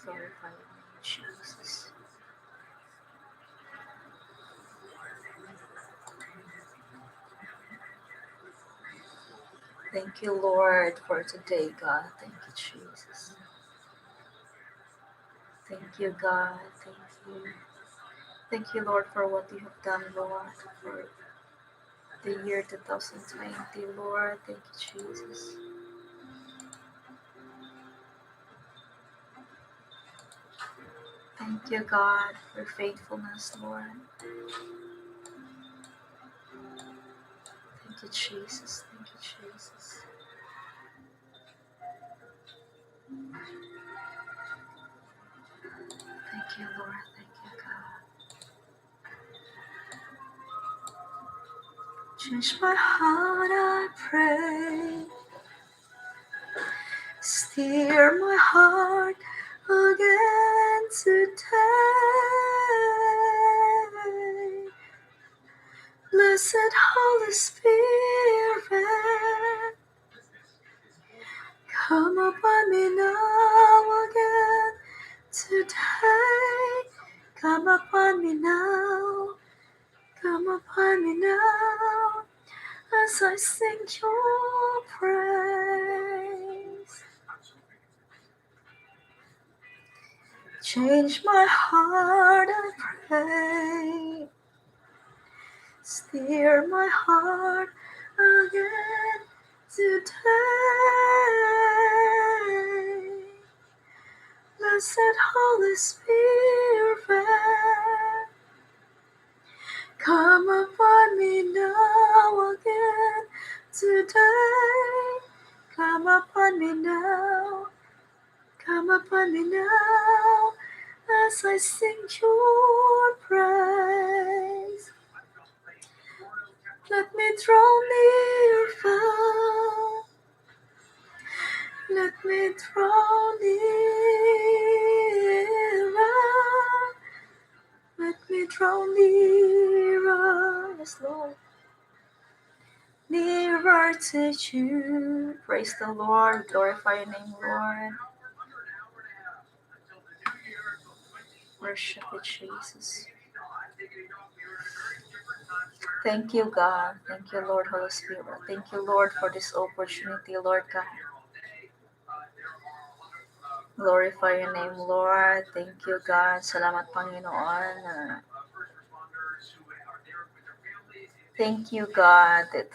Glorify your name, Jesus. Thank you, Lord, for today, God. Thank you, Jesus. Thank you, God. Thank you. Thank you, Lord, for what you have done, Lord, for the year 2020, Lord. Thank you, Jesus. Thank you, God, for faithfulness, Lord. Thank you, Jesus. Thank you, Jesus. Thank you, Lord. Thank you, God. Change my heart, I pray. Steer my heart again today. Blessed Holy Spirit, come upon me now again today. upon me now. Come upon me now as I sing your praise. Change my heart, I pray. Steer my heart again today. Blessed Holy Spirit, come upon me now again today. Come upon me now. Come upon me now as I sing your praise. Let me draw nearer. Let me draw nearer. Let me draw nearer. Yes, Lord. Nearer to you. Praise the Lord. Glorify your name, Lord. Worship you, Jesus. Thank you, God. Thank you, Lord, Holy Spirit. Thank you, Lord, for this opportunity, Lord God. Glorify your name, Lord. Thank you, God. Salamat, Panginoon. Thank you, God, that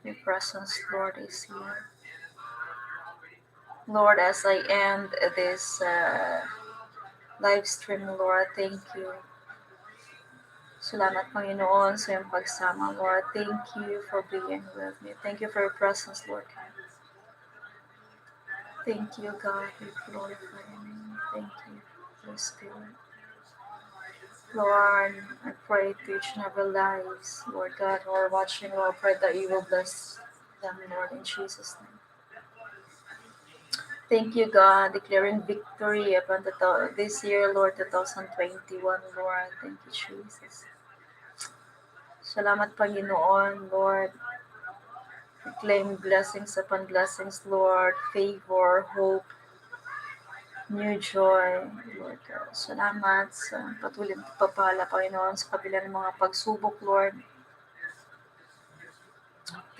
your presence, Lord, is here. Lord, as I end this live stream, Lord, thank you. Salamat, Panginoon, sa iyong pagsama, Lord. Thank you for being with me. Thank you for your presence, Lord God. Thank you, God. We glorify your name. Thank you, Holy Spirit. Lord, I pray to each and every lives, Lord God, who are watching, Lord, pray that you will bless them, Lord, in Jesus' name. Thank you, God, declaring victory upon this year, Lord, 2021, Lord. Thank you, Jesus. Salamat, Panginoon, Lord. We claim blessings upon blessings, Lord, favor, hope, new joy, Lord God. Salamat sa patuloy na pagpapala, Panginoon, sa kabila ng mga pagsubok, Lord.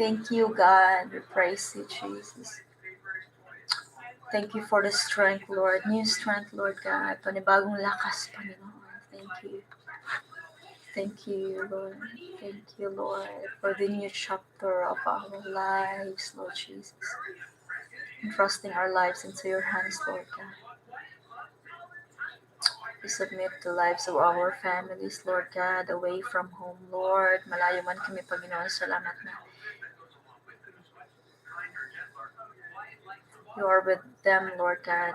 Thank you, God. We praise you, Jesus. Thank you for the strength, Lord. New strength, Lord God. Panibagong lakas, Panginoon. Thank you. Thank you, Lord. Thank you, Lord, for the new chapter of our lives, Lord Jesus. Entrusting our lives into your hands, Lord God. We submit the lives of our families, Lord God, away from home, Lord. Malayo man kami, Panginoon. Salamat na you are with them, Lord God.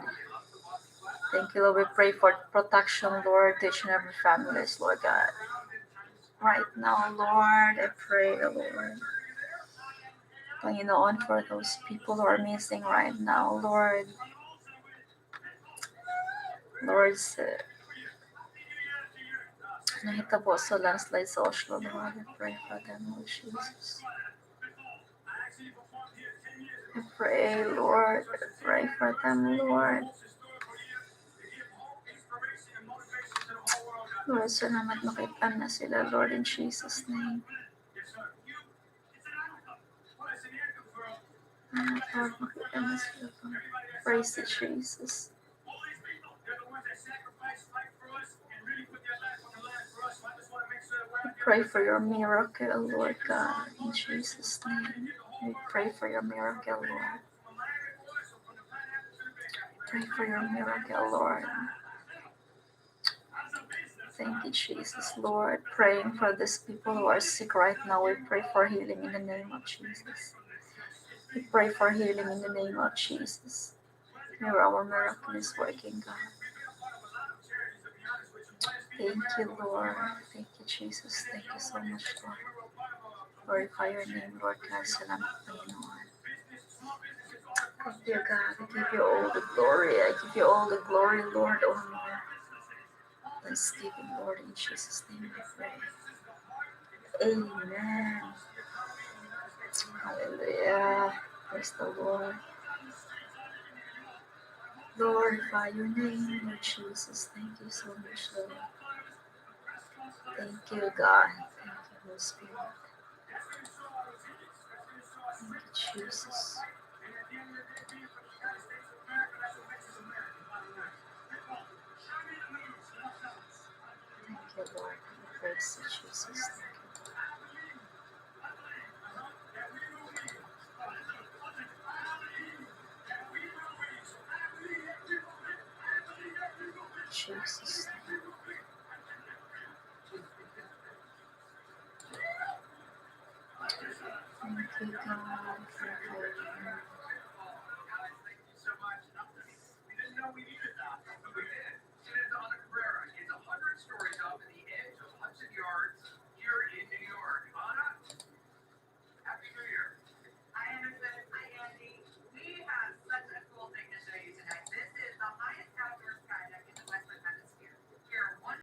Thank you, Lord. We pray for protection, Lord, to each and every families, Lord God. Right now, Lord, I pray, Lord. Panginoon, for those people who are missing right now, Lord. Lord, sa nahitabo sa landslide sa Oslo, Lord, I pray for them, Lord Jesus. I pray, Lord, I pray for them, Lord. Lord, salamat makita na sila, Lord, in Jesus' name. Salamat, Lord, makita na sila, Lord. Praise to Jesus. We pray for your miracle, Lord God, in Jesus' name. We pray for your miracle, Lord. Pray for your miracle, Lord. Thank you, Jesus, Lord. Praying for these people who are sick right now. We pray for healing in the name of Jesus. We pray for healing in the name of Jesus. You're our miraculous working God. Thank you, Lord. Thank you, Jesus. Thank you so much, Lord. Glorify your name, Lord God. Salamat, Panginoon. Thank you, God. I give you all the glory. I give you all the glory, Lord. Oh, Lord. Thanksgiving, Lord. In Jesus' name we pray. Amen. Hallelujah. Praise the Lord. Glorify your name, Lord Jesus. Thank you so much, Lord. Thank you, God. Thank you, Holy Spirit. Thank you, Jesus. Thank you, Lord. Praise you, Jesus. Thank you, Lord. Jesus. Thank you, God, for your